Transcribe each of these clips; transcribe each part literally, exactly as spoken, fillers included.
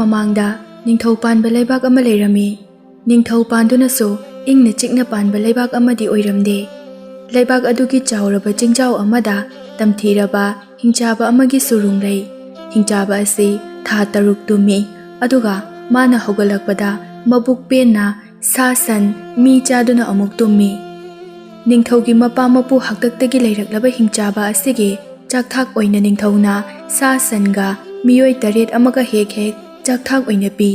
ꯃꯃꯥꯡꯗ ꯅꯤꯡꯊꯧ ꯄꯥꯟꯕ ꯂꯩꯕꯥꯛ ꯑꯃ ꯂꯩꯔꯝꯃꯤ꯫ ꯅꯤꯡꯊꯧ ꯄꯥꯟꯗꯨꯅꯁꯨ ꯏꯪꯅ ꯆꯤꯛꯅ ꯄꯥꯟꯕ ꯂꯩꯕꯥꯛ ꯑꯃꯗꯤ ꯑꯣꯏꯔꯝꯗꯦ꯫ ꯂꯩꯕꯥꯛ ꯑꯗꯨꯒꯤ ꯆꯥꯎꯔꯕ ꯆꯤꯡꯖꯥꯎ ꯑꯃꯗ ꯇꯝꯊꯤꯔꯕ ꯍꯤꯡꯆꯥꯕ ꯑꯃꯒꯤ ꯁꯨꯔꯨꯡ ꯂꯩ꯫ ꯍꯤꯡꯆꯥꯕ ꯑꯁꯤ ꯊꯥ ꯇꯔꯨꯛ ꯇꯨꯝꯃꯤ, ꯑꯗꯨꯒ ꯃꯥꯅ ꯍꯧꯒꯠꯂꯛꯄꯗ ꯃꯕꯨꯛ ꯄꯦꯟꯅ ꯁꯥ ꯁꯟ ꯃꯤ ꯆꯥꯗꯨꯅ ꯑꯃꯨꯛ ꯇꯨꯝꯃꯤ꯫ ꯅꯤꯡꯊꯧꯒꯤ ꯃꯄꯥ ꯃꯄꯨ ꯍꯥꯛꯇꯛꯇꯒꯤ ꯂꯩꯔꯛꯂꯕ ꯍꯤꯡꯆꯥꯕ ꯑꯁꯤꯒꯤ ꯆꯥꯛꯊꯥꯛ ꯑꯣꯏꯅ ꯅꯤꯡꯊꯧꯅ ꯁꯥ ꯁꯟꯒ ꯃꯤꯑꯣꯏ ꯇꯔꯦꯠ ꯑꯃꯒ ꯍꯦꯛ ꯍꯦꯛ ꯆꯥꯛꯊꯥꯛ ꯑꯣꯏꯅ ꯄꯤ꯫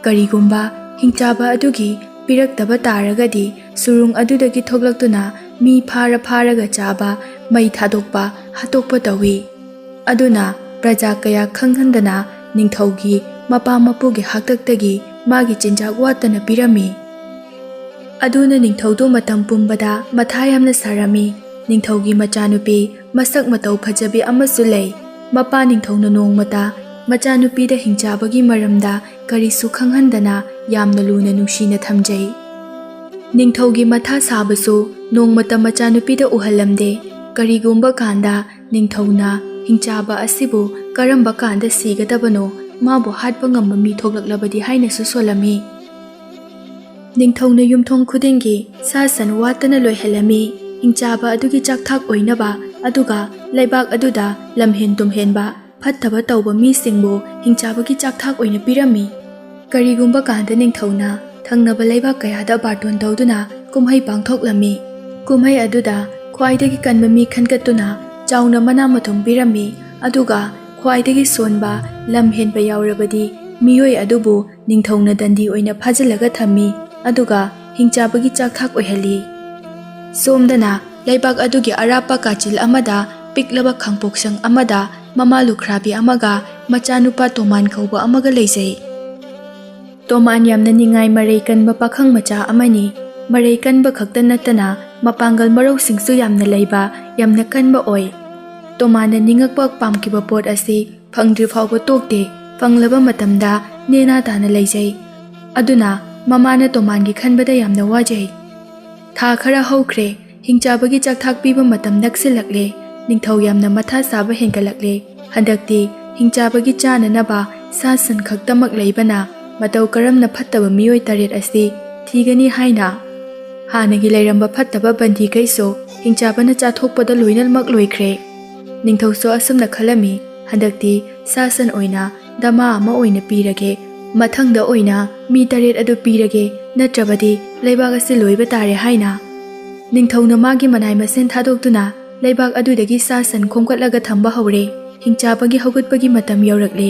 ꯀꯔꯤꯒꯨꯝꯕ ꯍꯤꯡꯆꯥꯕ ꯑꯗꯨꯒꯤ ꯄꯤꯔꯛꯇꯕ ꯇꯥꯔꯒꯗꯤ, ꯁꯨꯔꯨꯡ ꯑꯗꯨꯗꯒꯤ ꯊꯣꯛꯂꯛꯇꯨꯅ ꯃꯤ ꯐꯥꯔ ꯐꯥꯔꯒ ꯆꯥꯕ, ꯃꯩ ꯊꯥꯗꯣꯛꯄ, ꯍꯥꯠꯇꯣꯛꯄ ꯇꯧꯏ꯫ ꯑꯗꯨꯅ ꯄ꯭ꯔꯖꯥ ꯀꯌꯥ ꯈꯪꯍꯟꯗꯅ ꯅꯤꯡꯊꯧꯒꯤ ꯃꯄꯥ ꯃꯄꯨꯒꯤ ꯍꯥꯛꯇꯛꯇꯒꯤ ꯃꯥꯒꯤ ꯆꯤꯟꯖꯥꯛ ꯋꯥꯠꯇꯅ ꯄꯤꯔꯝꯃꯤ꯫ ꯑꯗꯨꯅ ꯅꯤꯡꯊꯧꯗꯨ ꯃꯇꯝ ꯄꯨꯝꯕꯗ ꯃꯊꯥ ꯌꯥꯝꯅ ꯁꯥꯔꯝꯃꯤ꯫ ꯅꯤꯡꯊꯧꯒꯤ ꯃꯆꯥꯅꯨꯄꯤ ꯃꯁꯛ ꯃꯇꯧ ꯐꯖꯕꯤ ꯑꯃꯁꯨ ꯂꯩ꯫ ꯃꯄꯥ ꯅꯤꯡꯊꯧꯅ ꯅꯣꯡꯃꯇ ꯃꯆꯥꯅꯨꯄꯤꯗ ꯍꯤꯡꯆꯥꯕꯒꯤ ꯃꯔꯝꯗ ꯀꯔꯤꯁꯨ ꯈꯪꯍꯟꯗꯅ ꯌꯥꯝꯅ ꯂꯨꯅ ꯅꯨꯡꯁꯤꯅ ꯊꯝꯖꯩ꯫ ꯅꯤꯡꯊꯧꯒꯤ ꯃꯊꯥ ꯁꯥꯕꯁꯨ ꯅꯣꯡꯃꯇ ꯃꯆꯥꯅꯨꯄꯤꯗ ꯎꯍꯜꯂꯝꯗꯦ꯫ ꯀꯔꯤꯒꯨꯝꯕ ꯀꯥꯟꯗ ꯅꯤꯡꯊꯧꯅ ꯍꯤꯡꯆꯥꯕ ꯑꯁꯤꯕꯨ ꯀꯔꯝꯕ ꯀꯥꯟꯗ ꯁꯤꯒꯗꯕꯅꯣ, ꯃꯥꯕꯨ ꯍꯥꯠꯄ ꯉꯝꯕ ꯃꯤ ꯊꯣꯛꯂꯛꯂꯕꯗꯤ ꯍꯥꯏꯅꯁꯨ ꯁꯣꯜꯂꯝꯃꯤ꯫ ꯅꯤꯡꯊꯧꯅ ꯌꯨꯝꯊꯣꯡ ꯈꯨꯗꯤꯡꯒꯤ ꯁꯥ ꯁꯟ ꯋꯥꯠꯇꯅ ꯂꯣꯏꯍꯜꯂꯝꯃꯤ, ꯍꯤꯡꯆꯥꯕ ꯑꯗꯨꯒꯤ ꯆꯥꯛꯊꯥꯛ ꯑꯣꯏꯅꯕ, ꯑꯗꯨꯒ ꯂꯩꯕꯥꯛ ꯑꯗꯨꯗ ꯂꯝꯍꯦꯟ ꯇꯨꯝꯍꯦꯟꯕ, ꯐꯠꯇꯕ ꯇꯧꯕ ꯃꯤꯁꯤꯡꯕꯨ ꯍꯤꯡꯆꯥꯕꯒꯤ ꯆꯥꯛꯊꯥꯛ ꯑꯣꯏꯅ ꯄꯤꯔꯝꯃꯤ꯫ ꯀꯔꯤꯒꯨꯝꯕ ꯀꯥꯟꯗ ꯅꯤꯡꯊꯧꯅ ꯊꯪꯅꯕ ꯂꯩꯕꯥꯛ ꯀꯌꯥꯗ ꯕꯥꯔꯇꯣꯟ ꯇꯧꯗꯨꯅ ꯀꯨꯝꯍꯩ ꯄꯥꯡꯊꯣꯛꯂꯝꯃꯤ꯫ ꯀꯨꯝꯍꯩ ꯑꯗꯨꯗ ꯈ꯭ꯋꯥꯏꯗꯒꯤ ꯀꯟꯕ ꯃꯤ ꯈꯟꯒꯠꯇꯨꯅ ꯆꯥꯎꯅ ꯃꯅꯥ ꯃꯊꯨꯝ ꯄꯤꯔꯝꯃꯤ, ꯑꯗꯨꯒ ꯈ꯭ꯋꯥꯏꯗꯒꯤ ꯁꯣꯟꯕ, ꯂꯝ ꯍꯦꯟꯕ ꯌꯥꯎꯔꯕꯗꯤ ꯃꯤꯑꯣꯏ ꯑꯗꯨꯕꯨ ꯅꯤꯡꯊꯧꯅ ꯗꯟꯗꯤ ꯑꯣꯏꯅ ꯐꯥꯖꯤꯜꯂꯒ ꯊꯝꯃꯤ, ꯑꯗꯨꯒ ꯍꯤꯡꯆꯥꯕꯒꯤ ꯆꯥꯛꯊꯥꯛ ꯑꯣꯏꯍꯜꯂꯤ꯫ ꯁꯣꯝꯗꯅ ꯂꯩꯕꯥꯛ ꯑꯗꯨꯒꯤ ꯑꯔꯥꯞꯄ ꯀꯥꯆꯤꯜ ꯑꯃꯗ ꯄꯤꯛꯂꯕ ꯈꯥꯡꯄꯣꯛꯁꯪ ꯑꯃꯗ ꯃꯃꯥ ꯂꯨꯈ꯭ꯔꯥꯕꯤ ꯑꯃꯒ ꯃꯆꯥꯅꯨꯄꯥ ꯇꯣꯃꯥꯟ ꯀꯧꯕ ꯑꯃꯒ ꯂꯩꯖꯩ꯫ ꯇꯣꯃꯥꯟ ꯌꯥꯝꯅ ꯅꯤꯡꯉꯥꯏ ꯃꯔꯩ ꯀꯟꯕ ꯄꯥꯈꯪ ꯃꯆꯥ ꯑꯃꯅꯤ꯫ ꯃꯔꯩ ꯀꯟꯕ ꯈꯛꯇ ꯅꯠꯇꯅ ꯃꯄꯥꯡꯒꯜ ꯃꯔꯧꯁꯤꯡꯁꯨ ꯌꯥꯝꯅ ꯂꯩꯕ, ꯌꯥꯝꯅ ꯀꯟꯕ ꯑꯣꯏ꯫ ꯇꯣꯃꯥꯟꯅ ꯅꯤꯡꯉꯛꯄ ꯄꯥꯝꯈꯤꯕ ꯄꯣꯠ ꯑꯁꯤ ꯐꯪꯗ꯭ꯔꯤ ꯐꯥꯎꯕ ꯇꯣꯛꯇꯦ꯫ ꯐꯪꯂꯕ ꯃꯇꯝꯗ ꯅꯦꯅꯥ ꯇꯥꯅ ꯂꯩꯖꯩ꯫ ꯑꯗꯨꯅ ꯃꯃꯥꯅ ꯇꯣꯃꯥꯟꯒꯤ ꯈꯟꯕꯗ ꯌꯥꯝꯅ ꯋꯥꯖꯩ꯫ ꯊꯥ ꯈꯔ ꯍꯧꯈ꯭ꯔꯦ꯫ ꯍꯤꯡꯆꯥꯕꯒꯤ ꯆꯥꯛꯊꯥꯛ ꯄꯤꯕ ꯃꯇꯝ ꯅꯛꯁꯤꯜꯂꯛꯂꯦ꯫ ꯅꯤꯡꯊꯧ ꯌꯥꯝꯅ ꯃꯊꯥ ꯁꯥꯕ ꯍꯦꯟꯒꯠꯂꯛꯂꯦ꯫ ꯍꯟꯗꯛꯇꯤ ꯍꯤꯡꯆꯥꯕꯒꯤ ꯆꯥꯅꯅꯕ ꯁꯥ ꯁꯟ ꯈꯛꯇꯃꯛ ꯂꯩꯕꯅ ꯃꯇꯧ ꯀꯔꯝꯅ ꯐꯠꯇꯕ ꯃꯤꯑꯣꯏ ꯇꯔꯦꯠ ꯑꯁꯤ ꯊꯤꯒꯅꯤ ꯍꯥꯏꯅ? ꯍꯥꯟꯅꯒꯤ ꯂꯩꯔꯝꯕ ꯐꯠꯇꯕ ꯕꯟꯗꯤꯈꯩꯁꯨ ꯍꯤꯡꯆꯥꯕꯅ ꯆꯥꯊꯣꯛꯄꯗ ꯂꯣꯏꯅꯃꯛ ꯂꯣꯏꯈ꯭ꯔꯦ꯫ ꯅꯤꯡꯊꯧꯁꯨ ꯑꯁꯨꯝꯅ ꯈꯜꯂꯝꯃꯤ, "ꯍꯟꯗꯛꯇꯤ ꯁꯥ ꯁꯟ ꯑꯣꯏꯅ ꯗꯃꯥ ꯑꯃ ꯑꯣꯏꯅ ꯄꯤꯔꯒꯦ, ꯃꯊꯪꯗ ꯑꯣꯏꯅ ꯃꯤ ꯇꯔꯦꯠ ꯑꯗꯨ ꯄꯤꯔꯒꯦ, ꯅꯠꯇ꯭ꯔꯕꯗꯤ ꯂꯩꯕꯥꯛ ꯑꯁꯤ ꯂꯣꯏꯕ ꯇꯥꯔꯦ" ꯍꯥꯏꯅ꯫ ꯅꯤꯡꯊꯧꯅ ꯃꯥꯒꯤ ꯃꯅꯥꯏ ꯃꯁꯤꯟ ꯊꯥꯗꯣꯛꯇꯨꯅ ꯂꯩꯕꯥꯛ ꯑꯗꯨꯗꯒꯤ ꯁꯥ ꯁꯟ ꯈꯣꯝꯒꯠꯂꯒ ꯊꯝꯕ ꯍꯧꯔꯦ꯫ ꯍꯤꯡꯆꯥꯕꯒꯤ ꯍꯧꯒꯠꯄꯒꯤ ꯃꯇꯝ ꯌꯧꯔꯛꯂꯦ꯫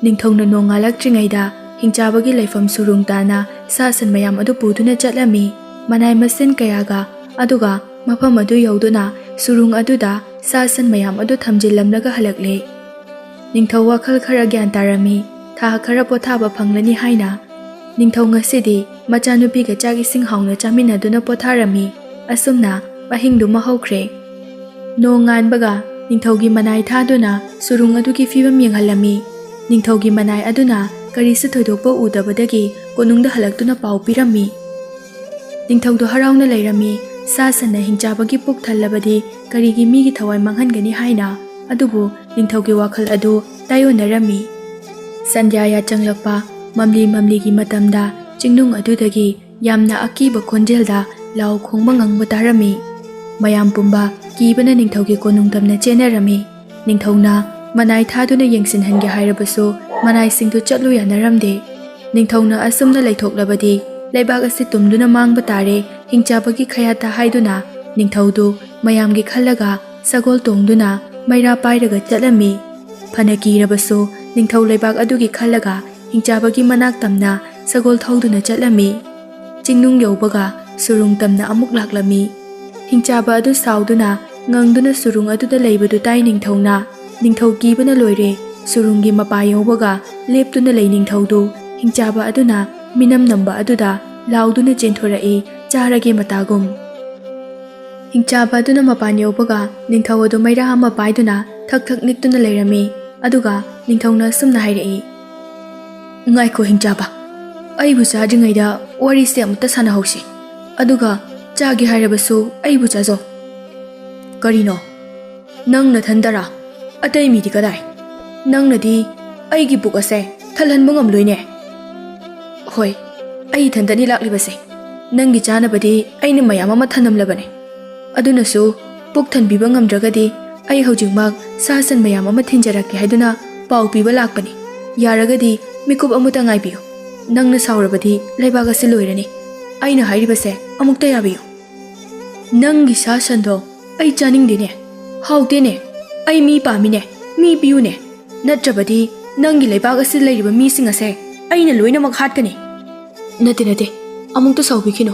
ꯅꯤꯡꯊꯧꯅ ꯅꯣꯡꯉꯥꯜꯂꯛꯇ꯭ꯔꯤꯉꯩꯗ ꯍꯤꯡꯆꯥꯕꯒꯤ ꯂꯩꯐꯝ ꯁꯨꯔꯨꯡ ꯇꯥꯅ ꯁꯥ ꯁꯟ ꯃꯌꯥꯝ ꯑꯗꯨ ꯄꯨꯗꯨꯅ ꯆꯠꯂꯝꯃꯤ꯫ ꯃꯅꯥꯏ ꯃꯁꯤꯟ ꯀꯌꯥꯒ, ꯑꯗꯨꯒ ꯃꯐꯝ ꯑꯗꯨ ꯌꯧꯗꯨꯅ ꯁꯨꯔꯨꯡ ꯑꯗꯨꯗ ꯁꯥ ꯁꯟ ꯃꯌꯥꯝ ꯑꯗꯨ ꯊꯝꯖꯤꯜꯂꯝꯂꯒ ꯍꯜꯂꯛꯂꯦ꯫ ꯅꯤꯡꯊꯧ ꯋꯥꯈꯜ ꯈꯔ ꯒ꯭ꯌꯥꯟ ꯇꯥꯔꯝꯃꯤ, ꯊꯥ ꯈꯔ ꯄꯣꯊꯥꯕ ꯐꯪꯂꯅꯤ ꯍꯥꯏꯅ꯫ ꯅꯤꯡꯊꯧ ꯉꯁꯤꯗꯤ ꯃꯆꯥꯅꯨꯄꯤꯒ ꯆꯥꯛ ꯏꯁꯤꯡ ꯍꯥꯎꯅ ꯆꯥꯃꯤꯟꯅꯗꯨꯅ ꯄꯣꯊꯥꯔꯝꯃꯤ꯫ ꯑꯁꯨꯝꯅ ꯑꯍꯤꯡꯗꯨꯃ ꯍꯧꯈ꯭ꯔꯦ꯫ ꯅꯣꯡ ꯉꯥꯟꯕꯒ ꯅꯤꯡꯊꯧꯒꯤ ꯃꯅꯥꯏ ꯊꯥꯗꯨꯅ ꯁꯨꯔꯨꯡ ꯑꯗꯨꯒꯤ ꯐꯤꯕꯝ ꯌꯦꯡꯍꯜꯂꯝꯃꯤ꯫ ꯅꯤꯡꯊꯧꯒꯤ ꯃꯅꯥꯏ ꯑꯗꯨꯅ ꯀꯔꯤꯁꯨ ꯊꯣꯏꯗꯣꯛꯄ ꯎꯗꯕꯗꯒꯤ ꯀꯣꯅꯨꯡꯗ ꯍꯜꯂꯛꯇꯨꯅ ꯄꯥꯎ ꯄꯤꯔꯝꯃꯤ꯫ ꯅꯤꯡꯊꯧꯗꯣ ꯍꯔꯥꯎꯅ ꯂꯩꯔꯝꯃꯤ꯫ ꯁꯥ ꯁꯟꯅ ꯍꯤꯡꯆꯥꯕꯒꯤ ꯄꯨꯛ ꯊꯜꯂꯕꯗꯤ ꯀꯔꯤꯒꯤ ꯃꯤꯒꯤ ꯊꯋꯥꯏ ꯃꯥꯡꯍꯟꯒꯅꯤ ꯍꯥꯏꯅ꯫ ꯑꯗꯨꯕꯨ ꯅꯤꯡꯊꯧꯒꯤ ꯋꯥꯈꯜ ꯑꯗꯨ ꯇꯥꯏꯑꯣꯟꯅꯔꯝꯃꯤ꯫ ꯁꯟꯙ꯭ꯌꯥ ꯌꯥꯆꯪꯂꯛꯄ ꯃꯝꯂꯤ ꯃꯝꯂꯤꯒꯤ ꯃꯇꯝꯗ ꯆꯤꯡꯅꯨꯡ ꯑꯗꯨꯗꯒꯤ ꯌꯥꯝꯅ ꯑꯀꯤꯕ ꯈꯣꯟꯖꯦꯜꯗ ꯂꯥꯎ ꯈꯣꯡꯕ ꯉꯪꯕ ꯇꯥꯔꯝꯃꯤ꯫ ꯃꯌꯥꯝ ꯄꯨꯝꯕ ꯀꯤꯕꯅ ꯅꯤꯡꯊꯧꯒꯤ ꯀꯣꯅꯨꯡ ꯇꯝꯅ ꯆꯦꯟꯅꯔꯝꯃꯤ꯫ ꯅꯤꯡꯊꯧꯅ ꯃꯅꯥꯏ ꯊꯥꯗꯨꯅ ꯌꯦꯡꯁꯤꯟꯍꯟꯒꯦ ꯍꯥꯏꯔꯕꯁꯨ ꯃꯅꯥꯏꯁꯤꯡꯗꯨ ꯆꯠꯂꯨ ꯌꯥꯅꯔꯝꯗꯦ꯫ ꯅꯤꯡꯊꯧꯅ ꯑꯁꯨꯝꯅ ꯂꯩꯊꯣꯛꯂꯕꯗꯤ ꯂꯩꯕꯥꯛ ꯑꯁꯤ ꯇꯨꯝꯗꯨꯅ ꯃꯥꯡꯕ ꯇꯥꯔꯦ, ꯍꯤꯡꯆꯥꯕꯒꯤ ꯈꯌꯥꯠꯇ ꯍꯥꯏꯗꯨꯅ ꯅꯤꯡꯊꯧꯗꯨ ꯃꯌꯥꯝꯒꯤ ꯈꯜꯂꯒ ꯁꯒꯣꯜ ꯇꯣꯡꯗꯨꯅ ꯃꯩꯔꯥ ꯄꯥꯏꯔꯒ ꯆꯠꯂꯝꯃꯤ꯫ ꯐꯅ ꯀꯤꯔꯕꯁꯨ ꯅꯤꯡꯊꯧ ꯂꯩꯕꯥꯛ ꯑꯗꯨꯒꯤ ꯈꯜꯂꯒ ꯍꯤꯡꯆꯥꯕꯒꯤ ꯃꯅꯥꯛ ꯇꯝꯅ ꯁꯒꯣꯜ ꯊꯧꯗꯨꯅ ꯆꯠꯂꯝꯃꯤ꯫ ꯆꯤꯡꯅꯨꯡ ꯌꯧꯕꯒ ꯁꯨꯔꯨꯡ ꯇꯝꯅ ꯑꯃꯨꯛ ꯂꯥꯛꯂꯝꯃꯤ꯫ ꯍꯤꯡꯆꯥꯕ ꯑꯗꯨ ꯁꯥꯎꯗꯨꯅ ꯉꯪꯗꯨꯅ ꯁꯨꯔꯨꯡ ꯑꯗꯨꯗ ꯂꯩꯕꯗꯨ ꯇꯥꯏ ꯅꯤꯡꯊꯧꯅ꯫ ꯅꯤꯡꯊꯧ ꯀꯤꯕꯅ ꯂꯣꯏꯔꯦ꯫ ꯁꯨꯔꯨꯡꯒꯤ ꯃꯄꯥ ꯌꯧꯕꯒ ꯂꯦꯞꯇꯨꯅ ꯂꯩ ꯅꯤꯡꯊꯧꯗꯨ꯫ ꯍꯤꯡꯆꯥꯕ ꯑꯗꯨꯅ ꯃꯤꯅꯝ ꯅꯝꯕ ꯑꯗꯨꯗ ꯂꯥꯎꯗꯨꯅ ꯆꯦꯟꯊꯣꯔꯛꯏ, ꯆꯥꯔꯒꯦ ꯃꯇꯥꯒꯨꯝ꯫ ꯍꯤꯡꯆꯥꯕ ꯑꯗꯨꯅ ꯃꯄꯥꯟ ꯌꯧꯕꯒ ꯅꯤꯡꯊꯧ ꯑꯗꯨ ꯃꯩꯔꯥ ꯑꯃ ꯄꯥꯏꯗꯨꯅ ꯊꯛ ꯊꯛ ꯅꯤꯛꯇꯨꯅ ꯂꯩꯔꯝꯃꯤ꯫ ꯑꯗꯨꯒ ꯅꯤꯡꯊꯧꯅ ꯑꯁꯨꯝꯅ ꯍꯥꯏꯔꯛꯏ, "ꯉꯥꯏꯈꯣ ꯍꯤꯡꯆꯥꯕ, ꯑꯩꯕꯨ ꯆꯥꯗ꯭ꯔꯤꯉꯩꯗ ꯋꯥꯔꯤꯁꯦ ꯑꯃꯨꯛꯇ ꯁꯥꯟꯅꯍꯧꯁꯤ꯫ ꯑꯗꯨꯒ ꯆꯥꯒꯦ ꯍꯥꯏꯔꯕꯁꯨ ꯑꯩꯕꯨ ꯆꯥꯖꯧ꯫" "ꯀꯔꯤꯅꯣ? ꯅꯪ ꯅꯊꯟꯗꯔꯥ? ꯑꯇꯩ ꯃꯤꯗꯤ ꯀꯗꯥꯏ? ꯅꯪꯅꯗꯤ ꯑꯩꯒꯤ ꯄꯨꯛ ꯑꯁꯦ ꯊꯜꯍꯟꯕ ꯉꯝꯂꯣꯏꯅꯦ꯫ ꯍꯣꯏ, ꯑꯩ ꯏꯊꯟꯇꯅꯤ ꯂꯥꯛꯂꯤꯕꯁꯦ꯫ ꯅꯪꯒꯤ ꯆꯥꯅꯕꯗꯤ ꯑꯩꯅ ꯃꯌꯥꯝ ꯑꯃ ꯊꯅꯝꯂꯕꯅꯦ꯫ ꯑꯗꯨꯅꯁꯨ ꯄꯨꯛ ꯊꯟꯕꯤꯕ ꯉꯝꯗ꯭ꯔꯒꯗꯤ ꯑꯩ ꯍꯧꯖꯤꯛꯃꯛ ꯁꯥ ꯁꯟ ꯃꯌꯥꯝ ꯑꯃ ꯊꯤꯟꯖꯔꯛꯀꯦ ꯍꯥꯏꯗꯨꯅ ꯄꯥꯎ ꯄꯤꯕ ꯂꯥꯛꯄꯅꯤ꯫ ꯌꯥꯔꯒꯗꯤ ꯃꯤꯀꯨꯞ ꯑꯃꯇ ꯉꯥꯏꯕꯤꯌꯨ꯫ ꯅꯪꯅ ꯁꯥꯎꯔꯕꯗꯤ ꯂꯩꯕꯥꯛ ꯑꯁꯤ ꯂꯣꯏꯔꯅꯤ꯫ ꯑꯩꯅ ꯍꯥꯏꯔꯤꯕꯁꯦ ꯑꯃꯨꯛꯇ ꯌꯥꯕꯤꯌꯨ꯫ ꯅꯪꯒꯤ ꯁꯥ ꯁꯟꯗꯣ ꯑꯩ ꯆꯥꯅꯤꯡꯗꯦꯅꯦ꯫ ꯍꯥꯎꯇꯦꯅꯦ꯫ ꯑꯩ ꯃꯤ ꯄꯥꯝꯃꯤꯅꯦ꯫ ꯃꯤ ꯄꯤꯌꯨꯅꯦ꯫ ꯅꯠꯇ꯭ꯔꯕꯗꯤ ꯅꯪꯒꯤ ꯂꯩꯕꯥꯛ ꯑꯁꯤꯗ ꯂꯩꯔꯤꯕ ꯃꯤꯁꯤꯡ ꯑꯁꯦ ꯑꯩꯅ ꯂꯣꯏꯅꯃꯛ ꯍꯥꯠꯀꯅꯤ꯫ ꯅꯠꯇꯦ, ꯅꯠꯇꯦ꯫ ꯑꯃꯨꯛꯇ ꯁꯥꯎꯕꯤꯈꯤꯅꯨ꯫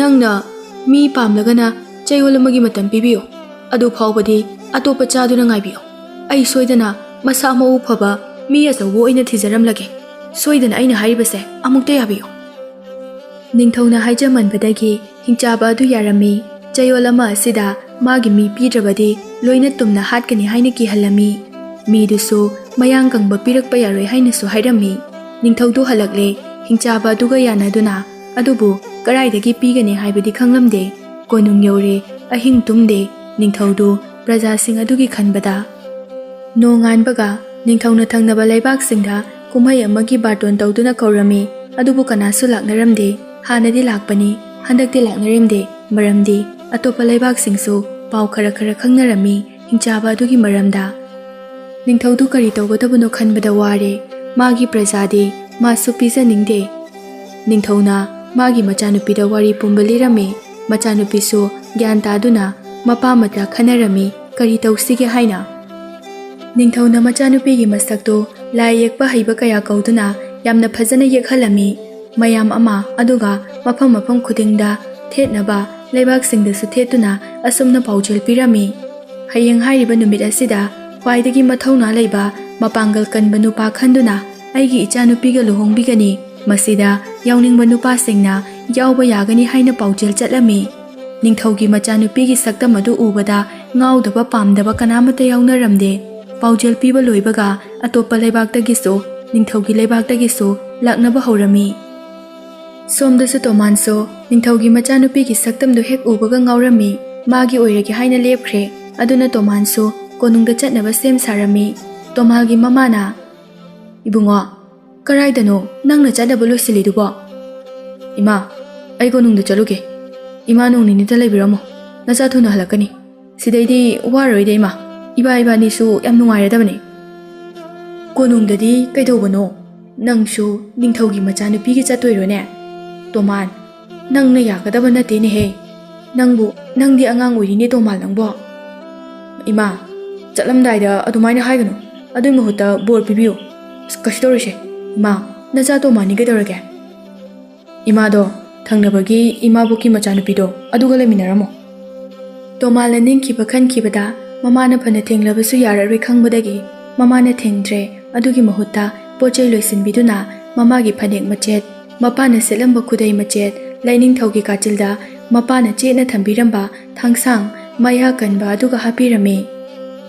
ꯅꯪꯅ ꯃꯤ ꯄꯥꯝꯂꯒꯅ ꯆꯌꯣꯜ ꯑꯃꯒꯤ ꯃꯇꯝ ꯄꯤꯕꯤꯌꯨ꯫ ꯑꯗꯨ ꯐꯥꯎꯕꯗꯤ ꯑꯇꯣꯞꯄ ꯆꯥꯗꯨꯅ ꯉꯥꯏꯕꯤꯌꯨ꯫ ꯑꯩ ꯁꯣꯏꯗꯅ ꯃꯁꯥ ꯃꯎ ꯐꯕ ꯃꯤ ꯑꯆꯧꯕ ꯑꯣꯏꯅ ꯊꯤꯖꯔꯝꯂꯒꯦ꯫ ꯁꯣꯏꯗꯅ ꯑꯩꯅ ꯍꯥꯏꯔꯤꯕꯁꯦ ꯑꯃꯨꯛꯇ ꯌꯥꯕꯤꯌꯨ꯫ ꯅꯤꯡꯊꯧꯅ ꯍꯥꯏꯖꯃꯟꯕꯗꯒꯤ ꯍꯤꯡꯆꯥꯕ ꯑꯗꯨ ꯌꯥꯔꯝꯃꯤ꯫ ꯆꯌꯣꯜ ꯑꯃ ꯑꯁꯤꯗ ꯃꯥꯒꯤ ꯃꯤ ꯄꯤꯗ꯭ꯔꯕꯗꯤ ꯂꯣꯏꯅ ꯇꯨꯝꯅ ꯍꯥꯠꯀꯅꯤ ꯍꯥꯏꯅ ꯀꯤꯍꯜꯂꯝꯃꯤ꯫ ꯃꯤꯗꯨꯁꯨ ꯃꯌꯥꯡ ꯀꯪꯕ ꯄꯤꯔꯛꯄ ꯌꯥꯔꯣꯏ ꯍꯥꯏꯅꯁꯨ ꯍꯥꯏꯔꯝꯃꯤ꯫ ꯅꯤꯡꯊꯧꯗꯨ ꯍꯜꯂꯛꯂꯦ꯫ ꯍꯤꯡꯆꯥꯕ ꯑꯗꯨꯒ ꯌꯥꯅꯗꯨꯅ, ꯑꯗꯨꯕꯨ ꯀꯗꯥꯏꯗꯒꯤ ꯄꯤꯒꯅꯤ ꯍꯥꯏꯕꯗꯤ ꯈꯪꯂꯝꯗꯦ꯫ ꯀꯣꯅꯨꯡ ꯌꯧꯔꯦ꯫ ꯑꯍꯤꯡ ꯇꯨꯝꯗꯦ꯫ ꯅꯤꯡꯊꯧꯗꯨ ꯄ꯭ꯔꯖꯥꯁꯤꯡ ꯑꯗꯨꯒꯤ ꯈꯟꯕꯗ꯫ ꯅꯣꯡꯉꯥꯟꯕꯒ ꯅꯤꯡꯊꯧꯅ ꯊꯪꯅꯕ ꯂꯩꯕꯥꯛꯁꯤꯡꯗ ꯀꯨꯝꯍꯩ ꯑꯃꯒꯤ ꯕꯥꯔꯇꯣꯟ ꯇꯧꯗꯨꯅ ꯀꯧꯔꯝꯃꯤ, ꯑꯗꯨꯕꯨ ꯀꯅꯥꯁꯨ ꯂꯥꯛꯅꯔꯝꯗꯦ꯫ ꯍꯥꯟꯅꯗꯤ ꯂꯥꯛꯄꯅꯤ, ꯍꯟꯗꯛꯇꯤ ꯂꯥꯛꯅꯔꯝꯗꯦ꯫ ꯃꯔꯝꯗꯤ ꯑꯇꯣꯞꯄ ꯂꯩꯕꯥꯛꯁꯤꯡꯁꯨ ꯄꯥꯎ ꯈꯔ ꯈꯔ ꯈꯪꯅꯔꯝꯃꯤ ꯍꯤꯡꯆꯥꯕ ꯑꯗꯨꯒꯤ ꯃꯔꯝꯗ꯫ ꯅꯤꯡꯊꯧꯗꯨ ꯀꯔꯤ ꯇꯧꯒꯗꯕꯅꯣ ꯈꯟꯕꯗ ꯋꯥꯔꯦ꯫ ꯃꯥꯒꯤ ꯄ꯭ꯔꯖꯥꯗꯤ ꯃꯥꯁꯨ ꯄꯤꯖꯅꯤꯡꯗꯦ꯫ ꯅꯤꯡꯊꯧꯅ ꯃꯥꯒꯤ ꯃꯆꯥꯅꯨꯄꯤꯗ ꯋꯥꯔꯤ ꯄꯨꯝꯕ ꯂꯤꯔꯝꯃꯤ꯫ ꯃꯆꯥꯅꯨꯄꯤꯁꯨ ꯒ꯭ꯌꯥꯟ ꯇꯥꯗꯨꯅ ꯃꯄꯥ ꯃꯆꯥ ꯈꯟꯅꯔꯝꯃꯤ, ꯀꯔꯤ ꯇꯧꯁꯤꯒꯦ ꯍꯥꯏꯅ꯫ ꯅꯤꯡꯊꯧꯅ ꯃꯆꯥꯅꯨꯄꯤꯒꯤ ꯃꯁꯛꯇꯨ ꯂꯥꯏ ꯌꯦꯛꯄ ꯍꯩꯕ ꯀꯌꯥ ꯀꯧꯗꯨꯅ ꯌꯥꯝꯅ ꯐꯖꯅ ꯌꯦꯛꯍꯜꯂꯝꯃꯤ꯫ ꯃꯌꯥꯝ ꯑꯃ, ꯑꯗꯨꯒ ꯃꯐꯝ ꯃꯐꯝ ꯈꯨꯗꯤꯡꯗ ꯊꯦꯠꯅꯕ ꯂꯩꯕꯥꯛꯁꯤꯡꯗꯁꯨ ꯊꯦꯠꯇꯨꯅ ꯑꯁꯨꯝꯅ ꯄꯥꯎꯖꯦꯜ ꯄꯤꯔꯝꯃꯤ꯫ ꯍꯌꯦꯡ ꯍꯥꯏꯔꯤꯕ ꯅꯨꯃꯤꯠ ꯑꯁꯤꯗ ꯈ꯭ꯋꯥꯏꯗꯒꯤ ꯃꯊꯧꯅꯥ ꯂꯩꯕ, ꯃꯄꯥꯡꯒꯜ ꯀꯟꯕ ꯅꯨꯄꯥ ꯈꯟꯗꯨꯅ ꯑꯩꯒꯤ ꯏꯆꯥꯅꯨꯄꯤꯒ ꯂꯨꯍꯣꯡꯕꯤꯒꯅꯤ꯫ ꯃꯁꯤꯗ ꯌꯥꯎꯅꯤꯡꯕ ꯅꯨꯄꯥꯁꯤꯡꯅ ꯌꯥꯎꯕ ꯌꯥꯒꯅꯤ ꯍꯥꯏꯅ ꯄꯥꯎꯖꯦꯜ ꯆꯠꯂꯝꯃꯤ꯫ ꯅꯤꯡꯊꯧꯒꯤ ꯃꯆꯥꯅꯨꯄꯤꯒꯤ ꯁꯛꯇꯝ ꯑꯗꯨ ꯎꯕꯗ ꯉꯥꯎꯗꯕ ꯄꯥꯝꯗꯕ ꯀꯅꯥꯃꯠꯇ ꯌꯥꯎꯅꯔꯝꯗꯦ꯫ ꯄꯥꯎꯖꯦꯜ ꯄꯤꯕ ꯂꯣꯏꯕꯒ ꯑꯇꯣꯞꯄ ꯂꯩꯕꯥꯛꯇꯒꯤꯁꯨ, ꯅꯤꯡꯊꯧꯒꯤ ꯂꯩꯕꯥꯛꯇꯒꯤꯁꯨ ꯂꯥꯛꯅꯕ ꯍꯧꯔꯝꯃꯤ꯫ ꯁꯣꯝꯗꯁꯨ ꯇꯣꯃꯥꯟꯁꯨ ꯅꯤꯡꯊꯧꯒꯤ ꯃꯆꯥꯅꯨꯄꯤꯒꯤ ꯁꯛꯇꯝꯗꯨ ꯍꯦꯛ ꯎꯕꯒ ꯉꯥꯎꯔꯝꯃꯤ꯫ ꯃꯥꯒꯤ ꯑꯣꯏꯔꯒꯦ ꯍꯥꯏꯅ ꯂꯦꯞꯈ꯭ꯔꯦ꯫ ꯑꯗꯨꯅ ꯇꯣꯃꯥꯟꯁꯨ ꯀꯣꯅꯨꯡꯗ ꯆꯠꯅꯕ ꯁꯦꯝ ꯁꯥꯔꯝꯃꯤ꯫ ꯇꯣꯃꯥꯜꯒꯤ ꯃꯃꯥꯅ, "ꯏꯕꯨꯡꯉꯣ, ꯀꯔꯥꯏꯗꯅꯣ ꯅꯪꯅ ꯆꯠꯅꯕ ꯂꯣꯏꯁꯤꯜꯂꯤꯗꯨꯕꯣ?" "ꯏꯃꯥ, ꯑꯩ ꯀꯣꯅꯨꯡꯗ ꯆꯠꯂꯨꯒꯦ꯫ ꯏꯃꯥ, ꯅꯣꯡ ꯅꯤꯅꯤꯇ ꯂꯩꯕꯤꯔꯝꯃꯣ, ꯅꯆꯥ ꯊꯨꯅ ꯍꯜꯂꯛꯀꯅꯤ꯫ ꯁꯤꯗꯩꯗꯤ ꯋꯥꯔꯣꯏꯗ ꯏꯃꯥ, ꯏꯕꯥ ꯏꯕꯥꯅꯤꯁꯨ ꯌꯥꯝ ꯅꯨꯡꯉꯥꯏꯔꯗꯕꯅꯤ꯫" "ꯀꯣꯅꯨꯡꯗꯗꯤ ꯀꯩꯗꯧꯕꯅꯣ? ꯅꯪꯁꯨ ꯅꯤꯡꯊꯧꯒꯤ ꯃꯆꯥꯅꯨꯄꯤꯒꯤ ꯆꯠꯇꯣꯏꯔꯣꯅꯦ? ꯇꯣꯃꯥꯟ, ꯅꯪꯅ ꯌꯥꯒꯗꯕ ꯅꯠꯇꯦꯅꯦꯍꯦ꯫ ꯅꯪꯕꯨ, ꯅꯪꯗꯤ ꯑꯉꯥꯡ ꯑꯣꯏꯔꯤꯅꯦ ꯇꯣꯃꯥꯟ ꯅꯪꯕꯣ꯫" "ꯏꯃꯥ, ꯆꯠꯂꯝꯗꯥꯏꯗ ꯑꯗꯨꯃꯥꯏꯅ ꯍꯥꯏꯒꯅꯨ꯫ ꯑꯗꯨꯏ ꯃꯍꯨꯠꯇ ꯕꯣꯔ ꯄꯤꯕꯤꯌꯨ꯫ ꯑꯁ, ꯀꯩꯁꯨ ꯇꯧꯔꯣꯏꯁꯦ꯫ ꯏꯃꯥ, ꯅꯆꯥ ꯇꯣꯃꯥꯟꯅꯤ ꯀꯩꯗꯧꯔꯒꯦ?" "ꯏꯃꯥꯗꯣ, ꯊꯪꯅꯕꯒꯤ ꯏꯃꯥꯕꯣꯛꯀꯤ ꯃꯆꯥꯅꯨꯄꯤꯗꯣ ꯑꯗꯨꯒ ꯂꯩꯃꯤꯟꯅꯔꯝꯃꯣ꯫" ꯇꯣꯃꯥꯟꯅ ꯅꯤꯡꯈꯤꯕ ꯈꯟꯈꯤꯕꯗ ꯃꯃꯥꯅ ꯐꯅ ꯊꯦꯡꯂꯕꯁꯨ ꯌꯥꯔꯔꯣꯏ ꯈꯪꯕꯗꯒꯤ ꯃꯃꯥꯅ ꯊꯦꯡꯗ꯭ꯔꯦ꯫ ꯑꯗꯨꯒꯤ ꯃꯍꯨꯠꯇ ꯄꯣꯠ ꯆꯩ ꯂꯣꯏꯁꯤꯟꯕꯤꯗꯨꯅ ꯃꯃꯥꯒꯤ ꯐꯅꯦꯛ ꯃꯆꯦꯠ, ꯃꯄꯥꯅ ꯁꯦꯠꯂꯝꯕ ꯈꯨꯗꯩ ꯃꯆꯦꯠ, ꯂꯥꯏꯅꯤꯡꯊꯧꯒꯤ ꯀꯥꯆꯤꯜꯗ ꯃꯄꯥꯅ ꯆꯦꯠꯅ ꯊꯝꯕꯤꯔꯝꯕ ꯊꯥꯡꯁꯥꯡ ꯃꯌꯥ ꯀꯟꯕ ꯑꯗꯨꯒ ꯍꯥꯞꯄꯤꯔꯝꯃꯤ꯫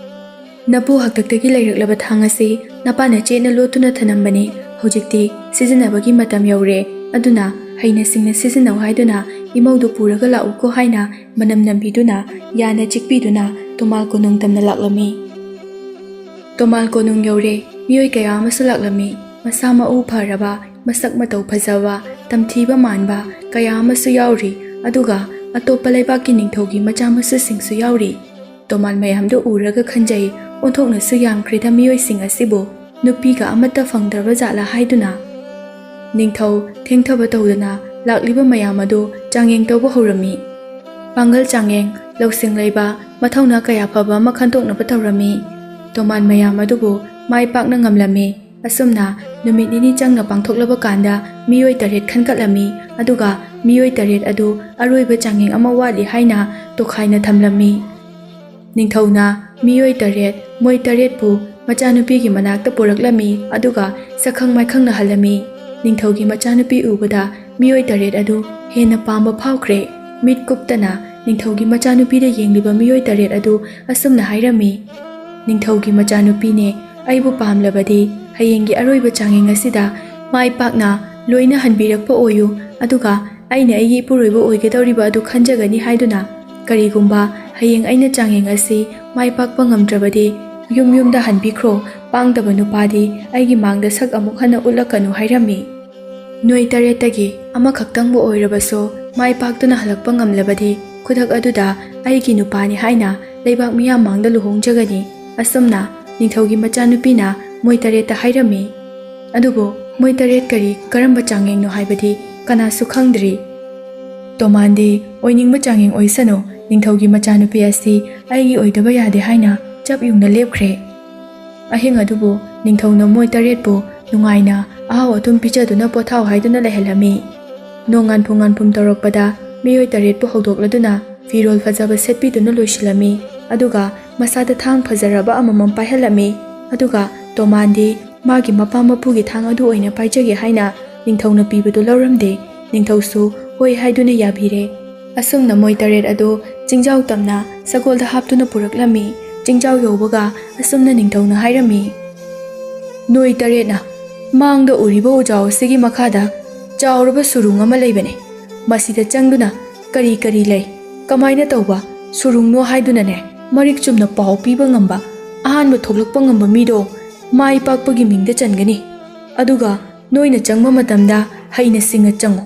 "ꯅꯄꯨ ꯍꯥꯛꯇꯛꯇꯒꯤ ꯂꯩꯔꯛꯂꯕ ꯊꯥꯡ ꯑꯁꯤ ꯅꯄꯥꯅ ꯆꯦꯠꯅ ꯂꯣꯠꯇꯨꯅ ꯊꯅꯝꯕꯅꯤ꯫ ꯍꯧꯖꯤꯛꯇꯤ ꯁꯤꯖꯤꯟꯅꯕꯒꯤ ꯃꯇꯝ ꯌꯧꯔꯦ꯫ ꯑꯗꯨꯅ ꯍꯩꯅ ꯁꯤꯡꯅ ꯁꯤꯖꯤꯟꯅꯧ" ꯍꯥꯏꯗꯨꯅ ꯏꯃꯧꯗꯨ ꯄꯨꯔꯒ ꯂꯥꯛꯎꯀꯣ ꯍꯥꯏꯅ ꯃꯅꯝ ꯅꯝꯕꯤꯗꯨꯅ, ꯌꯥꯅ ꯆꯤꯛꯄꯤꯗꯨꯅ ꯇꯣꯃꯥꯜ ꯀꯣꯅꯨꯡ ꯇꯝꯅ ꯂꯥꯛꯂꯝꯃꯤ꯫ ꯇꯣꯃꯥꯜ ꯀꯣꯅꯨꯡ ꯌꯧꯔꯦ꯫ ꯃꯤꯑꯣꯏ ꯀꯌꯥ ꯑꯃꯁꯨ ꯂꯥꯛꯂꯝꯃꯤ꯫ ꯃꯁꯥ ꯃꯎ ꯐꯔꯕ, ꯃꯁꯛ ꯃꯇꯧ ꯐꯖꯕ, ꯇꯝꯊꯤꯕ ꯃꯥꯟꯕ ꯀꯌꯥ ꯑꯃꯁꯨ ꯌꯥꯎꯔꯤ꯫ ꯑꯗꯨꯒ ꯑꯇꯣꯞꯄ ꯂꯩꯕꯥꯛꯀꯤ ꯅꯤꯡꯊꯧꯒꯤ ꯃꯆꯥ ꯃꯁꯨꯁꯤꯡꯁꯨ ꯌꯥꯎꯔꯤ꯫ ꯇꯣꯃꯥꯟ ꯃꯌꯥꯝꯗꯨ ꯎꯔꯒ ꯈꯟꯖꯩ, "ꯑꯣꯟꯊꯣꯛꯅꯁꯨ ꯌꯥꯝꯈ꯭ꯔꯦꯗ ꯃꯤꯑꯣꯏꯁꯤꯡ ꯑꯁꯤꯕꯨ꯫ ꯅꯨꯄꯤꯒ ꯑꯃꯠꯇ ꯐꯪꯗ꯭ꯔꯕ ꯖꯥꯠꯂꯥ?" ꯍꯥꯏꯗꯨꯅ꯫ ꯅꯤꯡꯊꯧ ꯊꯦꯡꯊꯕ ꯇꯧꯗꯅ ꯂꯥꯛꯂꯤꯕ ꯃꯌꯥꯝ ꯑꯗꯨ ꯆꯥꯡꯌꯦꯡ ꯇꯧꯕ ꯍꯧꯔꯝꯃꯤ꯫ ꯄꯥꯡꯒꯜ ꯆꯥꯡꯌꯦꯡ, ꯂꯧꯁꯤꯡ ꯂꯩꯕ, ꯃꯊꯧꯅꯥ ꯀꯌꯥ ꯐꯕ ꯑꯃ ꯈꯟꯗꯣꯛꯅꯕ ꯇꯧꯔꯝꯃꯤ꯫ ꯇꯣꯃꯥꯟ ꯃꯌꯥꯝ ꯑꯗꯨꯕꯨ ꯃꯥꯏ ꯄꯥꯛꯅ ꯉꯝꯂꯝꯃꯤ꯫ ꯑꯁꯨꯝꯅ ꯅꯨꯃꯤꯠ ꯅꯤꯅꯤ ꯆꯪꯅ ꯄꯥꯡꯊꯣꯛꯂꯕ ꯀꯥꯟꯗ ꯃꯤꯑꯣꯏ ꯇꯔꯦꯠ ꯈꯟꯒꯠꯂꯝꯃꯤ, ꯑꯗꯨꯒ ꯃꯤꯑꯣꯏ ꯇꯔꯦꯠ ꯑꯗꯨ ꯑꯔꯣꯏꯕ ꯆꯥꯡꯌꯦꯡ ꯑꯃ ꯋꯥꯠꯂꯤ ꯍꯥꯏꯅ ꯇꯣꯈꯥꯏꯅ ꯊꯝꯂꯝꯃꯤ꯫ ꯅꯤꯡꯊꯧꯅ ꯃꯤꯑꯣꯏ ꯇꯔꯦꯠ, ꯃꯣꯏ ꯇꯔꯦꯠꯄꯨ ꯃꯆꯥꯅꯨꯄꯤꯒꯤ ꯃꯅꯥꯛꯇ ꯄꯨꯔꯛꯂꯝꯃꯤ, ꯑꯗꯨꯒ ꯁꯛꯈꯪ ꯃꯥꯏꯈꯪꯅꯍꯜꯂꯝꯃꯤ꯫ ꯅꯤꯡꯊꯧꯒꯤ ꯃꯆꯥꯅꯨꯄꯤ ꯎꯕꯗ ꯃꯤꯑꯣꯏ ꯇꯔꯦꯠ ꯑꯗꯨ ꯍꯦꯟꯅ ꯄꯥꯝꯕ ꯐꯥꯎꯈ꯭ꯔꯦ꯫ ꯃꯤꯠ ꯀꯨꯞꯇꯅ ꯅꯤꯡꯊꯧꯒꯤ ꯃꯆꯥꯅꯨꯄꯤꯗ ꯌꯦꯡꯂꯤꯕ ꯃꯤꯑꯣꯏ ꯇꯔꯦꯠ ꯑꯗꯨ ꯑꯁꯨꯝꯅ ꯍꯥꯏꯔꯝꯃꯤ, "ꯅꯤꯡꯊꯧꯒꯤ ꯃꯆꯥꯅꯨꯄꯤꯅꯦ, ꯑꯩꯕꯨ ꯄꯥꯝꯂꯕꯗꯤ ꯍꯌꯦꯡꯒꯤ ꯑꯔꯣꯏꯕ ꯆꯥꯡꯌꯦꯡ ꯑꯁꯤꯗ ꯃꯥꯏ ꯄꯥꯛꯅ ꯂꯣꯏꯅ ꯍꯟꯕꯤꯔꯛꯄ ꯑꯣꯏꯌꯨ, ꯑꯗꯨꯒ ꯑꯩꯅ ꯑꯩꯒꯤ ꯏꯄꯨꯔꯣꯏꯕ ꯑꯣꯏꯒꯗꯧꯔꯤꯕ ꯑꯗꯨ ꯈꯟꯖꯒꯅꯤ ꯍꯥꯏꯗꯨꯅ꯫ ꯀꯔꯤꯒꯨꯝꯕ ꯍꯌꯦꯡ ꯑꯩꯅ ꯆꯥꯡꯌꯦꯡ ꯑꯁꯤ ꯃꯥꯏ ꯄꯥꯛꯄ ꯉꯝꯗ꯭ꯔꯕꯗꯤ "ꯌꯨꯝ ꯌꯨꯝꯗ ꯍꯟꯕꯤꯈ꯭ꯔꯣ, ꯄꯥꯡꯗꯕ ꯅꯨꯄꯥꯗꯤ ꯑꯩꯒꯤ ꯃꯥꯡꯗ ꯁꯛ ꯑꯃꯨꯛ ꯍꯟꯅ ꯎꯠꯂꯛꯀꯅꯨ" ꯍꯥꯏꯔꯝꯃꯤ꯫ "ꯅꯣꯏ ꯇꯔꯦꯠꯇꯒꯤ ꯑꯃꯈꯛꯇꯪꯕꯨ ꯑꯣꯏꯔꯕꯁꯨ ꯃꯥꯏ ꯄꯥꯛꯇꯨꯅ ꯍꯜꯂꯛꯄ ꯉꯝꯂꯕꯗꯤ ꯈꯨꯗꯛ ꯑꯗꯨꯗ ꯑꯩꯒꯤ ꯅꯨꯄꯥꯅꯤ ꯍꯥꯏꯅ ꯂꯩꯕꯥꯛ ꯃꯤꯌꯥꯝ ꯃꯥꯡꯗ ꯂꯨꯍꯣꯡꯖꯒꯅꯤ", ꯑꯁꯨꯝꯅ ꯅꯤꯡꯊꯧꯒꯤ ꯃꯆꯥꯅꯨꯄꯤꯅ ꯃꯣꯏ ꯇꯔꯦꯠꯇ ꯍꯥꯏꯔꯝꯃꯤ꯫ ꯑꯗꯨꯕꯨ ꯃꯣꯏ ꯇꯔꯦꯠ ꯀꯔꯤ ꯀꯔꯝꯕ ꯆꯥꯡꯌꯦꯡꯅꯣ ꯍꯥꯏꯕꯗꯤ ꯀꯅꯥꯁꯨ ꯈꯪꯗ꯭ꯔꯤ꯫ ꯇꯣꯃꯥꯟꯗꯤ ꯑꯣꯏꯅꯤꯡꯕ ꯆꯥꯡꯌꯦꯡ ꯑꯣꯏꯁꯅꯨ, ꯅꯤꯡꯊꯧꯒꯤ ꯃꯆꯥꯅꯨꯄꯤ ꯑꯁꯤ ꯑꯩꯒꯤ ꯑꯣꯏꯗꯕ ꯌꯥꯗꯦ ꯍꯥꯏꯅ ꯆꯞ ꯌꯨꯡꯅ ꯂꯦꯞꯈ꯭ꯔꯦ꯫ ꯑꯍꯤꯡ ꯑꯗꯨꯕꯨ ꯅꯤꯡꯊꯧꯅ ꯃꯣꯏ ꯇꯔꯦꯠꯄꯨ ꯅꯨꯡꯉꯥꯏꯅ ꯑꯍꯥꯎ ꯑꯊꯨꯝ ꯄꯤꯖꯗꯨꯅ ꯄꯣꯊꯥꯎ ꯍꯥꯏꯗꯨꯅ ꯂꯩꯍꯜꯂꯝꯃꯤ꯫ ꯅꯣꯡ ꯉꯥꯟꯐꯨ ꯉꯥꯟꯐꯨꯝ ꯇꯧꯔꯛꯄꯗ ꯃꯤꯑꯣꯏ ꯇꯔꯦꯠꯄꯨ ꯍꯧꯗꯣꯛꯂꯗꯨꯅ ꯐꯤꯔꯣꯜ ꯐꯖꯕ ꯁꯦꯠꯄꯤꯗꯨꯅ ꯂꯣꯏꯁꯤꯜꯂꯝꯃꯤ꯫ ꯑꯗꯨꯒ ꯃꯁꯥꯗ ꯊꯥꯡ ꯐꯖꯔꯕ ꯑꯃꯃꯝ ꯄꯥꯏꯍꯜꯂꯝꯃꯤ꯫ ꯑꯗꯨꯒ ꯇꯣꯃꯥꯟꯗꯤ ꯃꯥꯒꯤ ꯃꯄꯥ ꯃꯄꯨꯒꯤ ꯊꯥꯡ ꯑꯗꯨ ꯑꯣꯏꯅ ꯄꯥꯏꯖꯒꯦ ꯍꯥꯏꯅ ꯅꯤꯡꯊꯧꯅ ꯄꯤꯕꯗꯨ ꯂꯧꯔꯝꯗꯦ꯫ ꯅꯤꯡꯊꯧꯁꯨ ꯍꯣꯏ ꯍꯥꯏꯗꯨꯅ ꯌꯥꯕꯤꯔꯦ꯫ ꯑꯁꯨꯝꯅ ꯃꯣꯏ ꯇꯔꯦꯠ ꯑꯗꯨ ꯆꯤꯡꯖꯥꯎ ꯇꯝꯅ ꯁꯒꯣꯜꯗ ꯍꯥꯞꯇꯨꯅ ꯄꯨꯔꯛꯂꯝꯃꯤ꯫ ꯆꯤꯡꯖꯥꯎ ꯌꯧꯕꯒ ꯑꯁꯨꯝꯅ ꯅꯤꯡꯊꯧꯅ ꯍꯥꯏꯔꯝꯃꯤ, "ꯅꯣꯏ ꯇꯔꯦꯠꯅ ꯃꯥꯡꯗ ꯎꯔꯤꯕ ꯎꯖꯥꯎ ꯑꯁꯤꯒꯤ ꯃꯈꯥꯗ ꯆꯥꯎꯔꯕ ꯁꯨꯔꯨꯡ ꯑꯃ ꯂꯩꯕꯅꯤ꯫ ꯃꯁꯤꯗ ꯆꯪꯗꯨꯅ ꯀꯔꯤ ꯀꯔꯤ ꯂꯩ, ꯀꯃꯥꯏꯅ ꯇꯧꯕ ꯁꯨꯔꯨꯡꯅꯣ ꯍꯥꯏꯗꯨꯅꯅꯦ, ꯃꯔꯤꯛ ꯆꯨꯝꯅ ꯄꯥꯎ ꯄꯤꯕ ꯉꯝꯕ, ꯑꯍꯥꯟꯕ ꯊꯣꯛꯂꯛꯄ ꯉꯝꯕ ꯃꯤꯗꯣ ꯃꯥꯏ ꯄꯥꯛꯄꯒꯤ ꯃꯤꯡꯗ ꯆꯟꯒꯅꯤ꯫ ꯑꯗꯨꯒ ꯅꯣꯏꯅ ꯆꯪꯕ ꯃꯇꯝꯗ ꯍꯩꯅ ꯁꯤꯡꯅ ꯆꯪꯉꯨ꯫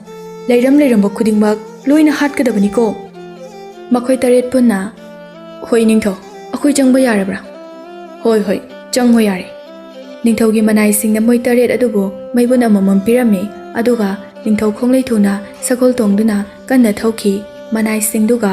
ꯂꯩꯔꯝ ꯂꯩꯔꯝꯕ ꯈꯨꯗꯤꯡꯃꯛ ꯂꯣꯏꯅ ꯍꯥꯠꯀꯗꯕꯅꯤꯀꯣ꯫" ꯃꯈꯣꯏ ꯇꯔꯦꯠ ꯄꯨꯟꯅ, "ꯍꯣꯏ ꯅꯤꯡꯊꯧ, ꯑꯩꯈꯣꯏ ꯆꯪꯕ ꯌꯥꯔꯕ꯭ꯔꯥ?" "ꯍꯣꯏ, ꯍꯣꯏ, ꯆꯪꯉꯣ ꯌꯥꯔꯦ꯫" ꯅꯤꯡꯊꯧꯒꯤ ꯃꯅꯥꯏꯁꯤꯡꯅ ꯃꯣꯏ ꯇꯔꯦꯠ ꯑꯗꯨꯕꯨ ꯃꯩꯕꯨꯟ ꯑꯃꯃꯝ ꯄꯤꯔꯝꯃꯤ꯫ ꯑꯗꯨꯒ ꯅꯤꯡꯊꯧ ꯈꯣꯡꯂꯩ ꯊꯨꯅ ꯁꯒꯣꯜ ꯇꯣꯡꯗꯨꯅ ꯀꯟꯅ ꯊꯧꯈꯤ꯫ ꯃꯅꯥꯏꯁꯤꯡꯗꯨꯒ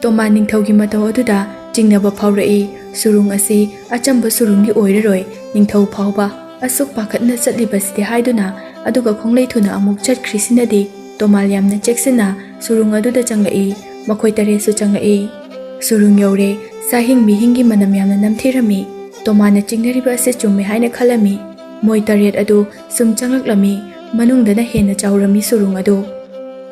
ꯇꯣꯃꯥꯟ ꯅꯤꯡꯊꯧꯒꯤ ꯃꯇꯧ ꯑꯗꯨꯗ ꯆꯤꯡꯅꯕ ꯐꯥꯎꯔꯛꯏ꯫ ꯁꯨꯔꯨꯡ ꯑꯁꯤ ꯑꯆꯝꯕ ꯁꯨꯔꯨꯡꯗꯤ ꯑꯣꯏꯔꯔꯣꯏ, ꯅꯤꯡꯊꯧ ꯐꯥꯎꯕ ꯑꯁꯨꯛ ꯄꯥꯈꯠꯅ ꯆꯠꯂꯤꯕꯁꯤꯗꯤ ꯍꯥꯏꯗꯨꯅ꯫ ꯑꯗꯨꯒ ꯈꯣꯡꯂꯩ ꯊꯨꯅ ꯑꯃꯨꯛ ꯆꯠꯈ꯭ꯔꯤꯁꯤꯅꯗꯤ ꯇꯣꯃꯥꯟ ꯌꯥꯝꯅ ꯆꯦꯛꯁꯤꯟꯅ ꯁꯨꯔꯨꯡ ꯑꯗꯨꯗ ꯆꯪꯂꯛꯏ꯫ ꯃꯈꯣꯏ ꯇꯔꯦꯠꯁꯨ ꯆꯪꯂꯛꯏ꯫ ꯁꯨꯔꯨꯡ ꯌꯧꯔꯦ꯫ ꯆꯥꯍꯤꯡ ꯃꯤꯍꯤꯡꯒꯤ ꯃꯅꯝ ꯌꯥꯝꯅ ꯅꯝꯊꯤꯔꯝꯃꯤ꯫ ꯇꯣꯃꯥꯟꯅ ꯆꯤꯡꯅꯔꯤꯕ ꯑꯁꯤ ꯆꯨꯝꯃꯦ ꯍꯥꯏꯅ ꯈꯜꯂꯝꯃꯤ꯫ ꯃꯣꯏ ꯇꯔꯦꯠ ꯑꯗꯨ ꯁꯨꯝ ꯆꯪꯂꯛꯂꯝꯃꯤ꯫ ꯃꯅꯨꯡꯗꯅ ꯍꯦꯟꯅ ꯆꯥꯎꯔꯝꯃꯤ ꯁꯨꯔꯨꯡ ꯑꯗꯨ꯫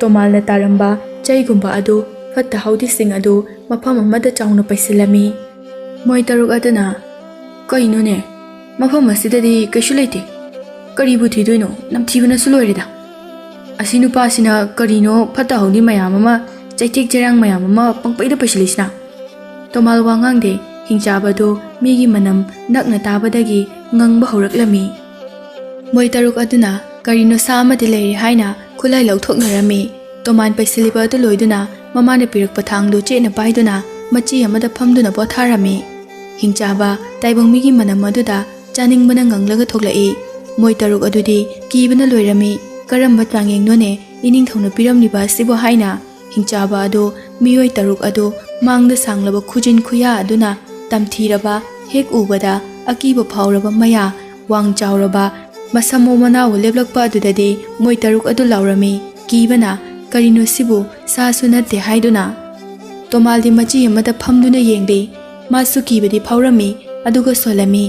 ꯇꯣꯃꯥꯟꯅ ꯇꯥꯔꯝꯕ ꯆꯩꯒꯨꯝꯕ ꯑꯗꯨ, ꯐꯠꯇ ꯍꯥꯎꯗꯤꯁꯤꯡ ꯑꯗꯨ ꯃꯐꯝ ꯑꯃꯗ ꯆꯥꯎꯅ ꯄꯩꯁꯤꯜꯂꯝꯃꯤ꯫ ꯃꯣꯏ ꯇꯔꯨꯛ ꯑꯗꯨꯅ, "ꯀꯩꯅꯣꯅꯦ? ꯃꯐꯝ ꯑꯁꯤꯗꯗꯤ ꯀꯩꯁꯨ ꯂꯩꯇꯦ꯫ ꯀꯔꯤꯕꯨ ꯊꯤꯗꯣꯏꯅꯣ? ꯅꯝꯊꯤꯕꯅꯁꯨ ꯂꯣꯏꯔꯦꯗ꯫ ꯑꯁꯤ ꯅꯨꯄꯥꯁꯤꯅ ꯀꯔꯤꯅꯣ ꯐꯠꯇ ꯍꯥꯎꯗꯤ ꯃꯌꯥꯝ ꯑꯃ, ꯆꯩꯇꯦꯛ ꯆꯩꯔꯥꯡ ꯃꯌꯥꯝ ꯑꯃ ꯄꯪꯄꯩꯗ ꯄꯩꯁꯤꯜꯂꯤꯁꯤꯅ?" ꯇꯣꯃꯥꯟ ꯋꯥ ꯉꯥꯡꯗꯦ꯫ ꯍꯤꯡꯆꯥꯕꯗꯨ ꯃꯤꯒꯤ ꯃꯅꯝ ꯅꯛꯅ ꯇꯥꯕꯗꯒꯤ ꯉꯪꯕ ꯍꯧꯔꯛꯂꯝꯃꯤ꯫ ꯃꯣꯏ ꯇꯔꯨꯛ ꯑꯗꯨꯅ ꯀꯔꯤꯅꯣ ꯁꯥ ꯑꯃꯗꯤ ꯂꯩꯔꯦ ꯍꯥꯏꯅ ꯈꯨꯠꯂꯥꯏ ꯂꯧꯊꯣꯛꯅꯔꯝꯃꯤ꯫ ꯇꯣꯃꯥꯟ ꯄꯩꯁꯤꯜꯂꯤꯕ ꯑꯗꯨ ꯂꯣꯏꯗꯨꯅ ꯃꯃꯥꯅ ꯄꯤꯔꯛꯄ ꯊꯥꯡꯗꯨ ꯆꯦꯠꯅ ꯄꯥꯏꯗꯨꯅ ꯃꯆꯤ ꯑꯃꯗ ꯐꯝꯗꯨꯅ ꯄꯣꯊꯥꯔꯝꯃꯤ꯫ ꯍꯤꯡꯆꯥꯕ ꯇꯥꯏꯕꯪ ꯃꯤꯒꯤ ꯃꯅꯝ ꯑꯗꯨꯗ ꯆꯥꯅꯤꯡꯕꯅ ꯉꯪꯂꯒ ꯊꯣꯛꯂꯛꯏ꯫ ꯃꯣꯏ ꯇꯔꯨꯛ ꯑꯗꯨꯗꯤ ꯀꯤꯕꯅ ꯂꯣꯏꯔꯝꯃꯤ꯫ ꯀꯔꯝꯕ ꯆꯥꯡꯌꯦꯡꯅꯣꯅꯦ ꯏꯅꯤꯡꯊꯧꯅ ꯄꯤꯔꯝꯂꯤꯕ ꯑꯁꯤꯕꯨ ꯍꯥꯏꯅ ꯍꯤꯡꯆꯥꯕ ꯑꯗꯨ ꯃꯤꯑꯣꯏ ꯇꯔꯨꯛ ꯑꯗꯨ ꯃꯥꯡꯗ ꯁꯥꯡꯂꯕ ꯈꯨꯖꯤꯟ ꯈꯨꯌꯥ ꯑꯗꯨꯅ ꯇꯝꯊꯤꯔꯕ ꯍꯦꯛ ꯎꯕꯗ ꯑꯀꯤꯕ ꯐꯥꯎꯔꯕ ꯃꯌꯥ ꯋꯥꯡ ꯆꯥꯎꯔꯕ ꯃꯁꯝ ꯃꯅꯥꯎ ꯂꯦꯞꯂꯛꯄ ꯑꯗꯨꯗꯗꯤ ꯃꯣꯏ ꯇꯔꯨꯛ ꯑꯗꯨ ꯂꯥꯎꯔꯝꯃꯤ꯫ ꯀꯤꯕꯅ, "ꯀꯔꯤꯅꯣ ꯁꯤꯕꯨ? ꯁꯥꯁꯨ ꯅꯠꯇꯦ" ꯍꯥꯏꯗꯨꯅ꯫ ꯇꯣꯃꯥꯜꯗꯤ ꯃꯆꯤ ꯑꯃꯗ ꯐꯝꯗꯨꯅ ꯌꯦꯡꯂꯤ꯫ ꯃꯥꯁꯨ ꯀꯤꯕꯗꯤ ꯐꯥꯎꯔꯝꯃꯤ, ꯑꯗꯨꯒ ꯁꯣꯜꯂꯝꯃꯤ꯫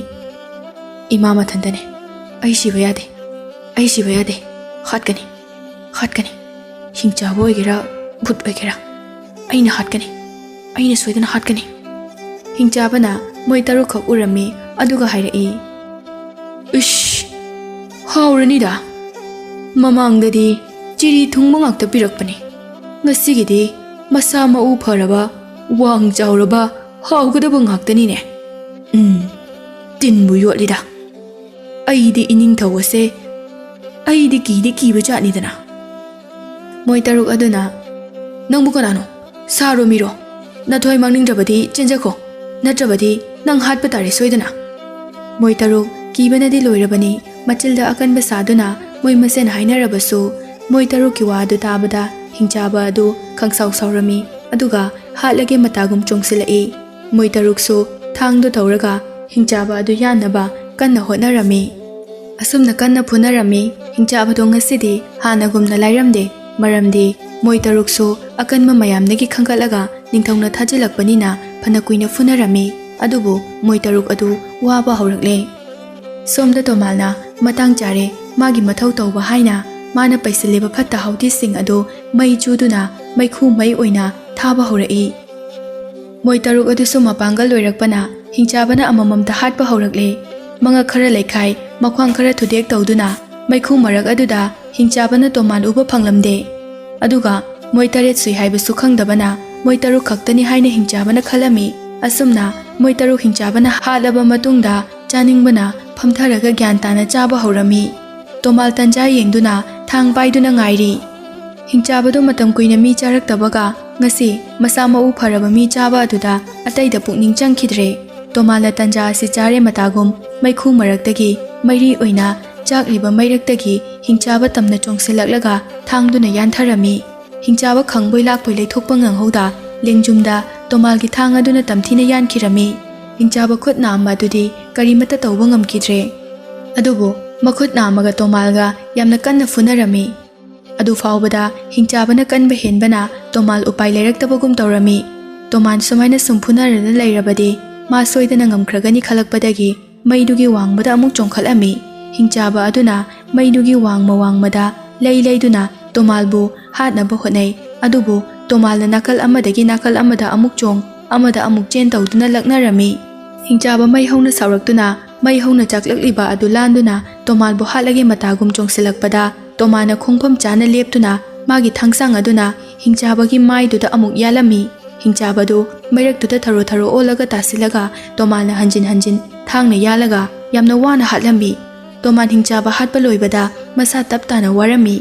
"ꯏꯃꯥ ꯃꯊꯟꯇꯅꯦ꯫ ꯑꯩ ꯁꯤꯕ ꯌꯥꯗꯦ꯫ ꯑꯩ ꯁꯤꯕ ꯌꯥꯗꯦ꯫ ꯍꯥꯠꯀꯅꯤ꯫ ꯍꯥꯠꯀꯅꯤ꯫ ꯍꯤꯡꯆꯥꯕ ꯑꯣꯏꯒꯦꯔꯥ, ꯚꯨꯠ ꯑꯣꯏꯒꯦꯔꯥ, ꯑꯩꯅ ꯍꯥꯠꯀꯅꯤ꯫ ꯑꯩꯅ ꯁꯣꯏꯗꯅ ꯍꯥꯠꯀꯅꯤ꯫" ꯍꯤꯡꯆꯥꯕꯅ ꯃꯣꯏ ꯇꯔꯨꯛꯈꯛ ꯎꯔꯝꯃꯤ, ꯑꯗꯨꯒ ꯍꯥꯏꯔꯛꯏ, "ꯏꯁ, ꯍꯥꯎꯔꯅꯤꯗ꯫ ꯃꯃꯥꯡꯗꯗꯤ ꯆꯤꯔꯤ ꯊꯨꯡꯕ ꯉꯥꯛꯇ ꯄꯤꯔꯛꯄꯅꯤ꯫ ꯉꯁꯤꯒꯤꯗꯤ ꯃꯁꯥ ꯃꯎ ꯐꯔꯕ, ꯋꯥꯡ ꯆꯥꯎꯔꯕ, ꯍꯥꯎꯒꯗꯕ ꯉꯥꯛꯇꯅꯤꯅꯦ꯫ ꯎꯝ, ꯇꯤꯟꯕꯨ ꯌꯣꯠꯂꯤꯗ꯫ ꯑꯩꯗꯤ ꯏꯅꯤꯡꯊꯧ ꯑꯁꯦ, ꯑꯩꯗꯤ ꯀꯤꯗꯤ ꯀꯤꯕ ꯖꯥꯠꯅꯤꯗꯅ꯫" ꯃꯣꯏ ꯇꯔꯨꯛ ꯑꯗꯨꯅ, "ꯅꯪꯕꯨ ꯀꯅꯥꯅꯣ? ꯁꯥꯔꯣ ꯃꯤꯔꯣ? ꯅꯊ꯭ꯋꯥꯏ ꯃꯥꯡꯅꯤꯡꯗ꯭ꯔꯕꯗꯤ ꯆꯦꯟꯖꯈꯣ, ꯅꯠꯇ꯭ꯔꯕꯗꯤ ꯅꯪ ꯍꯥꯠꯄ ꯇꯥꯔꯦ ꯁꯣꯏꯗꯅ꯫" ꯃꯣꯏ ꯇꯔꯨꯛ ꯀꯤꯕꯅꯗꯤ ꯂꯣꯏꯔꯕꯅꯤ꯫ ꯃꯆꯤꯜꯗ ꯑꯀꯟꯕ ꯁꯥꯗꯨꯅ ꯃꯣꯏ ꯃꯁꯦꯟ ꯍꯥꯏꯅꯔꯕꯁꯨ, ꯃꯣꯏ ꯇꯔꯨꯛꯀꯤ ꯋꯥ ꯑꯗꯨ ꯇꯥꯕꯗ ꯍꯤꯡꯆꯥꯕ ꯑꯗꯨ ꯈꯪꯁꯥꯎ ꯁꯥꯎꯔꯝꯃꯤ, ꯑꯗꯨꯒ ꯍꯥꯠꯂꯒꯦ ꯃꯇꯥꯒꯨꯝ ꯆꯣꯡꯁꯤꯜꯂꯛꯏ꯫ ꯃꯣꯏ ꯇꯔꯨꯛꯁꯨ ꯊꯥꯡꯗꯨ ꯇꯧꯔꯒ ꯍꯤꯡꯆꯥꯕ ꯑꯗꯨ ꯌꯥꯟꯅꯕ ꯀꯟꯅ ꯍꯣꯠꯅꯔꯝꯃꯤ꯫ ꯑꯁꯨꯝꯅ ꯀꯟꯅ ꯐꯨꯅꯔꯝꯃꯤ꯫ ꯍꯤꯡꯆꯥꯕꯗꯣ ꯉꯁꯤꯗꯤ ꯍꯥꯟꯅꯒꯨꯝꯅ ꯂꯥꯏꯔꯝꯗꯦ, ꯃꯔꯝꯗꯤ ꯃꯣꯏ ꯇꯔꯨꯛꯁꯨ ꯑꯀꯟꯕ ꯃꯌꯥꯝꯗꯒꯤ ꯈꯟꯒꯠꯂꯒ ꯅꯤꯡꯊꯧꯅ ꯊꯥꯖꯤꯜꯂꯛꯄꯅꯤꯅ ꯐꯅ ꯀꯨꯏꯅ ꯐꯨꯅꯔꯝꯃꯤ꯫ ꯑꯗꯨꯕꯨ ꯃꯣꯏ ꯇꯔꯨꯛ ꯑꯗꯨ ꯋꯥꯕ ꯍꯧꯔꯛꯂꯦ꯫ ꯁꯣꯝꯗ ꯇꯣꯃꯥꯜꯅ ꯃꯇꯥꯡ ꯆꯥꯔꯦ, ꯃꯥꯒꯤ ꯃꯊꯧ ꯇꯧꯕ ꯍꯥꯏꯅ ꯃꯥꯅ ꯄꯩꯁꯤꯜꯂꯤꯕ ꯐꯠꯇ ꯍꯥꯎꯊꯤꯁꯤꯡ ꯑꯗꯨ ꯃꯩ ꯆꯨꯗꯨꯅ ꯃꯩꯈꯨ ꯃꯩ ꯑꯣꯏꯅ ꯊꯥꯕ ꯍꯧꯔꯛꯏ꯫ ꯃꯣꯏ ꯇꯔꯨꯛ ꯑꯗꯨꯁꯨ ꯃꯄꯥꯡꯒꯜ ꯂꯣꯏꯔꯛꯄꯅ ꯍꯤꯡꯆꯥꯕꯅ ꯑꯃꯃꯝꯇ ꯍꯥꯠꯄ ꯍꯧꯔꯛꯂꯦ꯫ ꯃꯉꯛ ꯈꯔ ꯂꯩꯈꯥꯏ, ꯃꯈ꯭ꯋꯥꯡ ꯈꯔ ꯊꯨꯗꯦꯛ ꯇꯧꯗꯨꯅ ꯃꯩꯈꯨ ꯃꯔꯛ ꯑꯗꯨꯗ ꯍꯤꯡꯆꯥꯕꯅ ꯇꯣꯃꯥꯟ ꯎꯕ ꯐꯪꯂꯝꯗꯦ꯫ ꯑꯗꯨꯒ ꯃꯣꯏ ꯇꯔꯦꯠ ꯁꯨꯏ ꯍꯥꯏꯕꯁꯨ ꯈꯪꯗꯕꯅ ꯃꯣꯏ ꯇꯔꯨꯛ ꯈꯛꯇꯅꯤ ꯍꯥꯏꯅ ꯍꯤꯡꯆꯥꯕꯅ ꯈꯜꯂꯝꯃꯤ꯫ ꯑꯁꯨꯝꯅ ꯃꯣꯏ ꯇꯔꯨꯛ ꯍꯤꯡꯆꯥꯕꯅ ꯍꯥꯠꯂꯕ ꯃꯇꯨꯡꯗ ꯆꯥꯅꯤꯡꯕꯅ ꯐꯝꯊꯔꯒ ꯒ꯭ꯌꯥꯟ ꯇꯥꯅ ꯆꯥꯕ ꯍꯧꯔꯝꯃꯤ꯫ ꯇꯣꯃꯥꯜ ꯇꯟꯖꯥ ꯌꯦꯡꯗꯨꯅ ꯊꯥꯡ ꯄꯥꯏꯗꯨꯅ ꯉꯥꯏꯔꯤ꯫ ꯍꯤꯡꯆꯥꯕꯗꯨ ꯃꯇꯝ ꯀꯨꯏꯅ ꯃꯤ ꯆꯥꯔꯛꯇꯕꯒ ꯉꯁꯤ ꯃꯁꯥ ꯃꯎ ꯐꯔꯕ ꯃꯤ ꯆꯥꯕ ꯑꯗꯨꯗ ꯑꯇꯩꯗ ꯄꯨꯛꯅꯤꯡ ꯆꯪꯈꯤꯗ꯭ꯔꯦ꯫ ꯇꯣꯃꯥꯜꯅ ꯇꯟꯖꯥ ꯑꯁꯤ ꯆꯥꯔꯦ ꯃꯇꯥꯒꯨꯝ ꯃꯩꯈꯨ ꯃꯔꯛꯇꯒꯤ ꯃꯩꯔꯤ ꯑꯣꯏꯅ ꯆꯥꯛꯂꯤꯕ ꯃꯩꯔꯛꯇꯒꯤ ꯍꯤꯡꯆꯥꯕ ꯇꯝꯅ ꯆꯣꯡꯁꯤꯜꯂꯛꯂꯒ ꯊꯥꯡꯗꯨꯅ ꯌꯥꯟꯊꯔꯝꯃꯤ꯫ ꯍꯤꯡꯆꯥꯕ ꯈꯪꯕꯣꯏ ꯂꯥꯛꯄꯣꯏ ꯂꯩꯊꯣꯛꯄ ꯉꯝꯍꯧꯗ ꯂꯦꯡꯖꯨꯝꯗ ꯇꯣꯃꯥꯜꯒꯤ ꯊꯥꯡ ꯑꯗꯨꯅ ꯇꯝꯊꯤꯅ ꯌꯥꯟꯈꯤꯔꯝꯃꯤ꯫ ꯍꯤꯡꯆꯥꯕ ꯈꯨꯠ ꯅꯥꯝꯃ ꯑꯗꯨꯗꯤ ꯀꯔꯤꯃꯠꯇ ꯇꯧꯕ ꯉꯝꯈꯤꯗ꯭ꯔꯦ꯫ ꯑꯗꯨꯕꯨ ꯃꯈꯨꯠ ꯅꯥꯝꯃꯒ ꯇꯣꯃꯥꯜꯒ ꯌꯥꯝꯅ ꯀꯟꯅ ꯐꯨꯅꯔꯝꯃꯤ꯫ ꯑꯗꯨ ꯐꯥꯎꯕꯗ ꯍꯤꯡꯆꯥꯕꯅ ꯀꯟꯕ ꯍꯦꯟꯕꯅ ꯇꯣꯃꯥꯜ ꯎꯄꯥꯏ ꯂꯩꯔꯛꯇꯕꯒꯨꯝ ꯇꯧꯔꯝꯃꯤ꯫ ꯇꯣꯃꯥꯜ ꯁꯨꯃꯥꯏꯅ ꯁꯨꯝ ꯐꯨꯅꯔꯅ ꯂꯩꯔꯕꯗꯤ ꯃꯥ ꯁꯣꯏꯗꯅ ꯉꯝꯈ꯭ꯔꯒꯅꯤ ꯈꯜꯂꯛꯄꯗꯒꯤ ꯃꯩꯗꯨꯒꯤ ꯋꯥꯡꯃꯗ ꯑꯃꯨꯛ ꯆꯣꯡꯈꯠꯂꯝꯃꯤ꯫ ꯍꯤꯡꯆꯥꯕ ꯑꯗꯨꯅ ꯃꯩꯗꯨꯒꯤ ꯋꯥꯡꯃ ꯋꯥꯡꯃꯗ ꯂꯩ ꯂꯩꯗꯨꯅ ꯇꯣꯃꯥꯜꯕꯨ ꯍꯥꯠꯅꯕ ꯍꯣꯠꯅꯩ꯫ ꯑꯗꯨꯕꯨ ꯇꯣꯃꯥꯜꯅ ꯅꯥꯀꯜ ꯑꯃꯗꯒꯤ ꯅꯥꯀꯜ ꯑꯃꯗ ꯑꯃꯨꯛ ꯆꯣꯡ, ꯑꯃꯗ ꯑꯃꯨꯛ ꯆꯦꯟ ꯇꯧꯗꯨꯅ ꯂꯛꯅꯔꯝꯃꯤ꯫ ꯍꯤꯡꯆꯥꯕ ꯃꯩ ꯍꯧꯅ ꯁꯥꯎꯔꯛꯇꯨꯅ ꯃꯩ ꯍꯧꯅ ꯆꯥꯛꯂꯛꯂꯤꯕ ꯑꯗꯨ ꯂꯥꯟꯗꯨꯅ ꯇꯣꯃꯥꯜꯕꯨ ꯍꯥꯠꯂꯒꯦ ꯃꯇꯥꯒꯨꯝ ꯆꯣꯡꯁꯤꯜꯂꯛꯄꯗ ꯇꯣꯃꯥꯜꯅ ꯈꯣꯡꯐꯝ ꯆꯥꯅ ꯂꯦꯞꯇꯨꯅ ꯃꯥꯒꯤ ꯊꯥꯡꯁꯥꯡ ꯑꯗꯨꯅ ꯍꯤꯡꯆꯥꯕꯒꯤ ꯃꯥꯏꯗꯨꯗ ꯑꯃꯨꯛ ꯌꯥꯜꯂꯝꯃꯤ꯫ ꯍꯤꯡꯆꯥꯕꯗꯨ ꯃꯩꯔꯛꯇꯨꯗ ꯊꯔꯣ ꯊꯔꯣ ꯑꯣꯜꯂꯒ ꯇꯥꯁꯤꯜꯂꯒ ꯇꯣꯃꯥꯜꯅ ꯍꯟꯖꯤꯟ ꯍꯟꯖꯤꯟ ꯊꯥꯡꯅ ꯌꯥꯜꯂꯒ ꯌꯥꯝꯅ ꯋꯥꯅ ꯍꯥꯠꯂꯝꯃꯤ꯫ ꯇꯣꯃꯥꯜ ꯍꯤꯡꯆꯥꯕ ꯍꯥꯠꯄ ꯂꯣꯏꯕꯗ ꯃꯁꯥ ꯇꯞ ꯇꯥꯅ ꯋꯥꯔꯝꯃꯤ꯫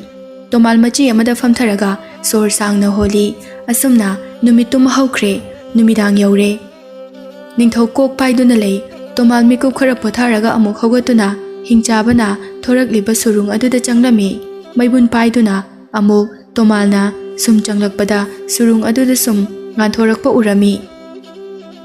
ꯇꯣꯃꯥꯜ ꯃꯆꯤ ꯑꯃꯗ ꯐꯝꯊꯔꯒ ꯁꯣꯔ ꯁꯥꯡꯅ ꯍꯣꯜꯂꯤ꯫ ꯑꯁꯨꯝꯅ ꯅꯨꯃꯤꯠ ꯇꯨꯝꯕ ꯍꯧꯈ꯭ꯔꯦ꯫ ꯅꯨꯃꯤꯗꯥꯡ ꯌꯧꯔꯦ꯫ ꯅꯤꯡꯊꯧ ꯀꯣꯛ ꯄꯥꯏꯗꯨꯅ ꯂꯩ꯫ ꯇꯣꯃꯥꯜ ꯃꯤꯀꯨꯞ ꯈꯔ ꯄꯣꯊꯥꯔꯒ ꯑꯃꯨꯛ ꯍꯧꯒꯠꯇꯨꯅ ꯍꯤꯡꯆꯥꯕꯅ ꯊꯣꯔꯛꯂꯤꯕ ꯁꯨꯔꯨꯡ ꯑꯗꯨꯗ ꯆꯪꯂꯝꯃꯤ꯫ ꯃꯩꯕꯨꯟ ꯄꯥꯏꯗꯨꯅ ꯑꯃꯨꯛ ꯇꯣꯃꯥꯜꯅ ꯁꯨꯝ ꯆꯪꯂꯛꯄꯗ ꯁꯨꯔꯨꯡ ꯑꯗꯨꯗ ꯁꯨꯝ ꯉꯥꯟꯊꯣꯔꯛꯄ ꯎꯔꯝꯃꯤ꯫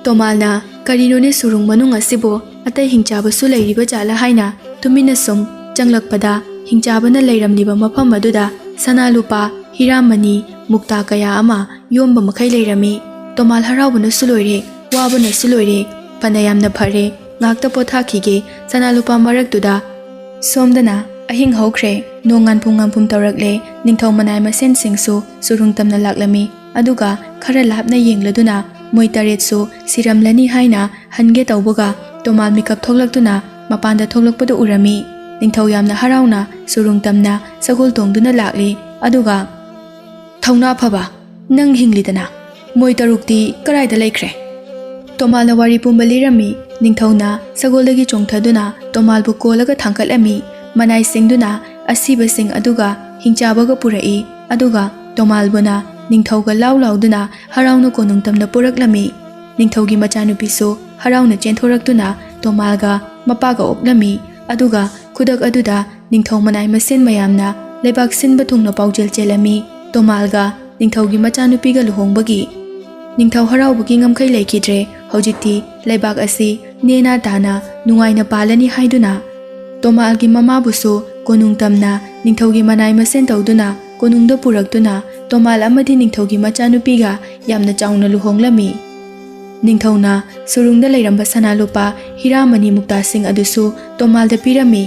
ꯇꯣꯃꯥꯜꯅ "ꯀꯔꯤꯅꯣꯅꯦ ꯁꯨꯔꯨꯡ ꯃꯅꯨꯡ ꯑꯁꯤꯕꯨ? ꯑꯇꯩ ꯍꯤꯡꯆꯥꯕꯁꯨ ꯂꯩꯔꯤꯕ ꯖꯥꯠꯂ?" ꯍꯥꯏꯅ ꯇꯨꯃꯤꯟꯅ ꯁꯨꯝ ꯆꯪꯂꯛꯄꯗ ꯍꯤꯡꯆꯥꯕꯅ ꯂꯩꯔꯝꯂꯤꯕ ꯃꯐꯝ ꯑꯗꯨꯗ ꯁꯅꯥ ꯂꯨꯄꯥ, ꯍꯤꯔꯥꯃꯅꯤ, ꯃꯨꯛꯇꯥ ꯀꯌꯥ ꯑꯃ ꯌꯣꯝꯕ ꯃꯈꯩ ꯂꯩꯔꯝꯃꯤ꯫ ꯇꯣꯃꯥꯜ ꯍꯔꯥꯎꯕꯅꯁꯨ ꯂꯣꯏꯔꯦ, ꯋꯥꯕꯅꯁꯨ ꯂꯣꯏꯔꯦ꯫ "ꯐꯅ ꯌꯥꯝꯅ ꯐꯔꯦ, ꯉꯥꯛꯇ ꯄꯣꯊꯥꯈꯤꯒꯦ ꯁꯅꯥ ꯂꯨꯄꯥ ꯃꯔꯛꯇꯨꯗ꯫ ꯁꯣꯝꯗꯅ ꯑꯍꯤꯡ ꯍꯧꯈ꯭ꯔꯦ, ꯅꯣꯡ ꯉꯥꯟꯐꯨꯡ ꯉꯥꯟꯐꯨꯡ ꯇꯧꯔꯛꯂꯦ꯫ ꯅꯤꯡꯊꯧ ꯃꯅꯥꯏ ꯃꯁꯦꯟꯁꯤꯡꯁꯨ ꯁꯨꯔꯨꯡ ꯇꯝꯅ ꯂꯥꯛꯂꯝꯃꯤ꯫ ꯑꯗꯨꯒ ꯈꯔ ꯂꯥꯞꯅ ꯌꯦꯡꯂꯗꯨꯅ ꯃꯣꯏ ꯇꯔꯦꯠꯁꯨ ꯁꯤꯔꯝꯂꯅꯤ ꯍꯥꯏꯅ ꯍꯟꯒꯦ ꯇꯧꯕꯒ ꯇꯣꯃꯥꯜ ꯃꯤꯀꯞ ꯊꯣꯛꯂꯛꯇꯨꯅ ꯃꯄꯥꯟꯗ ꯊꯣꯛꯂꯛꯄꯗꯨ ꯎꯔꯝꯃꯤ꯫ ꯅꯤꯡꯊꯧ ꯌꯥꯝꯅ ꯍꯔꯥꯎꯅ ꯁꯨꯔꯨꯡ ꯇꯝꯅ ꯁꯒꯣꯜ ꯇꯣꯡꯗꯨꯅ ꯂꯥꯛꯂꯤ꯫ ꯑꯗꯨꯒ, "ꯊꯧꯅꯥ ꯐꯕ, ꯅꯪ ꯍꯤꯡꯂꯤꯗꯅ? ꯃꯣꯏ ꯇꯔꯨꯛꯇꯤ ꯀꯗꯥꯏꯗ ꯂꯩꯈ꯭ꯔꯦ?" ꯇꯣꯃꯥꯜꯅ ꯋꯥꯔꯤ ꯄꯨꯝꯕ ꯂꯤꯔꯝꯃꯤ꯫ ꯅꯤꯡꯊꯧꯅ ꯁꯒꯣꯜꯗꯒꯤ ꯆꯣꯡꯊꯗꯨꯅ ꯇꯣꯃꯥꯜꯕꯨ ꯀꯣꯜꯂꯒ ꯊꯥꯡꯒꯠꯂꯝꯃꯤ꯫ ꯃꯅꯥꯏꯁꯤꯡꯗꯨꯅ ꯑꯁꯤꯕꯁꯤꯡ ꯑꯗꯨꯒ ꯍꯤꯡꯆꯥꯕꯒ ꯄꯨꯔꯛꯏ꯫ ꯑꯗꯨꯒ ꯇꯣꯃꯥꯜꯕꯨꯅ ꯅꯤꯡꯊꯧꯒ ꯂꯥꯎ ꯂꯥꯎꯗꯨꯅ ꯍꯔꯥꯎꯅ ꯀꯣꯅꯨꯡ ꯇꯝꯅ ꯄꯨꯔꯛꯂꯝꯃꯤ꯫ ꯅꯤꯡꯊꯧꯒꯤ ꯃꯆꯥꯅꯨꯄꯤꯁꯨ ꯍꯔꯥꯎꯅ ꯆꯦꯟꯊꯣꯔꯛꯇꯨꯅ ꯇꯣꯃꯥꯜꯒ ꯃꯄꯥꯒ ꯑꯣꯛꯂꯝꯃꯤ꯫ ꯑꯗꯨꯒ ꯈꯨꯗꯛ ꯑꯗꯨꯗ ꯅꯤꯡꯊꯧ ꯃꯅꯥꯏ ꯃꯁꯦꯟ ꯃꯌꯥꯝꯅ ꯂꯩꯕꯥꯛ ꯁꯤꯟꯕ ꯊꯨꯡꯅ ꯄꯥꯎꯖꯦꯜ ꯆꯦꯜꯂꯝꯃꯤ꯫ ꯇꯣꯃꯥꯜꯒ ꯅꯤꯡꯊꯧꯒꯤ ꯃꯆꯥꯅꯨꯄꯤꯒ ꯂꯨꯍꯣꯡꯕꯒꯤ꯫ ꯅꯤꯡꯊꯧ ꯍꯔꯥꯎꯕꯒꯤ ꯉꯝꯈꯩ ꯂꯩꯈꯤꯗ꯭ꯔꯦ꯫ ꯍꯧꯖꯤꯛꯇꯤ ꯂꯩꯕꯥꯛ ꯑꯁꯤ ꯅꯦꯅꯥ ꯇꯥꯅ ꯅꯨꯡꯉꯥꯏꯅ ꯄꯥꯜꯂꯅꯤ ꯍꯥꯏꯗꯨꯅ ꯇꯣꯃꯥꯜꯒꯤ ꯃꯃꯥꯕꯨꯁꯨ ꯀꯣꯅꯨꯡ ꯇꯝꯅ ꯅꯤꯡꯊꯧꯒꯤ ꯃꯅꯥꯏ ꯃꯁꯦꯟ ꯇꯧꯗꯨꯅ ꯀꯣꯅꯨꯡꯗ ꯄꯨꯔꯛꯇꯨꯅ ꯇꯣꯃꯥꯜ ꯑꯃꯗꯤ ꯅꯤꯡꯊꯧꯒꯤ ꯃꯆꯥꯅꯨꯄꯤꯒ ꯌꯥꯝꯅ ꯆꯥꯎꯅ ꯂꯨꯍꯣꯡꯂꯝꯃꯤ꯫ ꯅꯤꯡꯊꯧꯅ ꯁꯨꯔꯨꯡꯗ ꯂꯩꯔꯝꯕ ꯁꯅꯥ ꯂꯨꯄꯥ, ꯍꯤꯔꯥ ꯃꯅꯤ ꯃꯨꯛꯇꯥꯁꯤꯡ ꯑꯗꯨꯁꯨ ꯇꯣꯃꯥꯜꯗ ꯄꯤꯔꯝꯃꯤ꯫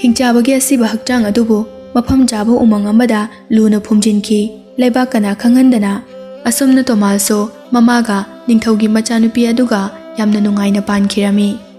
ꯍꯤꯡꯆꯥꯕꯒꯤ ꯑꯁꯤꯕ ꯍꯛꯆꯥꯡ ꯑꯗꯨꯕꯨ ꯃꯐꯝ ꯆꯥꯕ ꯎꯃꯪ ꯑꯃꯗ ꯂꯨꯅ ꯐꯨꯝꯖꯤꯟꯈꯤ, ꯂꯩꯕꯥꯛ ꯀꯅꯥ ꯈꯪꯍꯟꯗꯅ꯫ ꯑꯁꯨꯝꯅ ꯇꯣꯃꯥꯜꯁꯨ ꯃꯃꯥꯒ ꯅꯤꯡꯊꯧꯒꯤ ꯃꯆꯥꯅꯨꯄꯤ ꯑꯗꯨꯒ ꯌꯥꯝꯅ ꯅꯨꯡꯉꯥꯏꯅ ꯄꯥꯟꯈꯤꯔꯝꯃꯤ꯫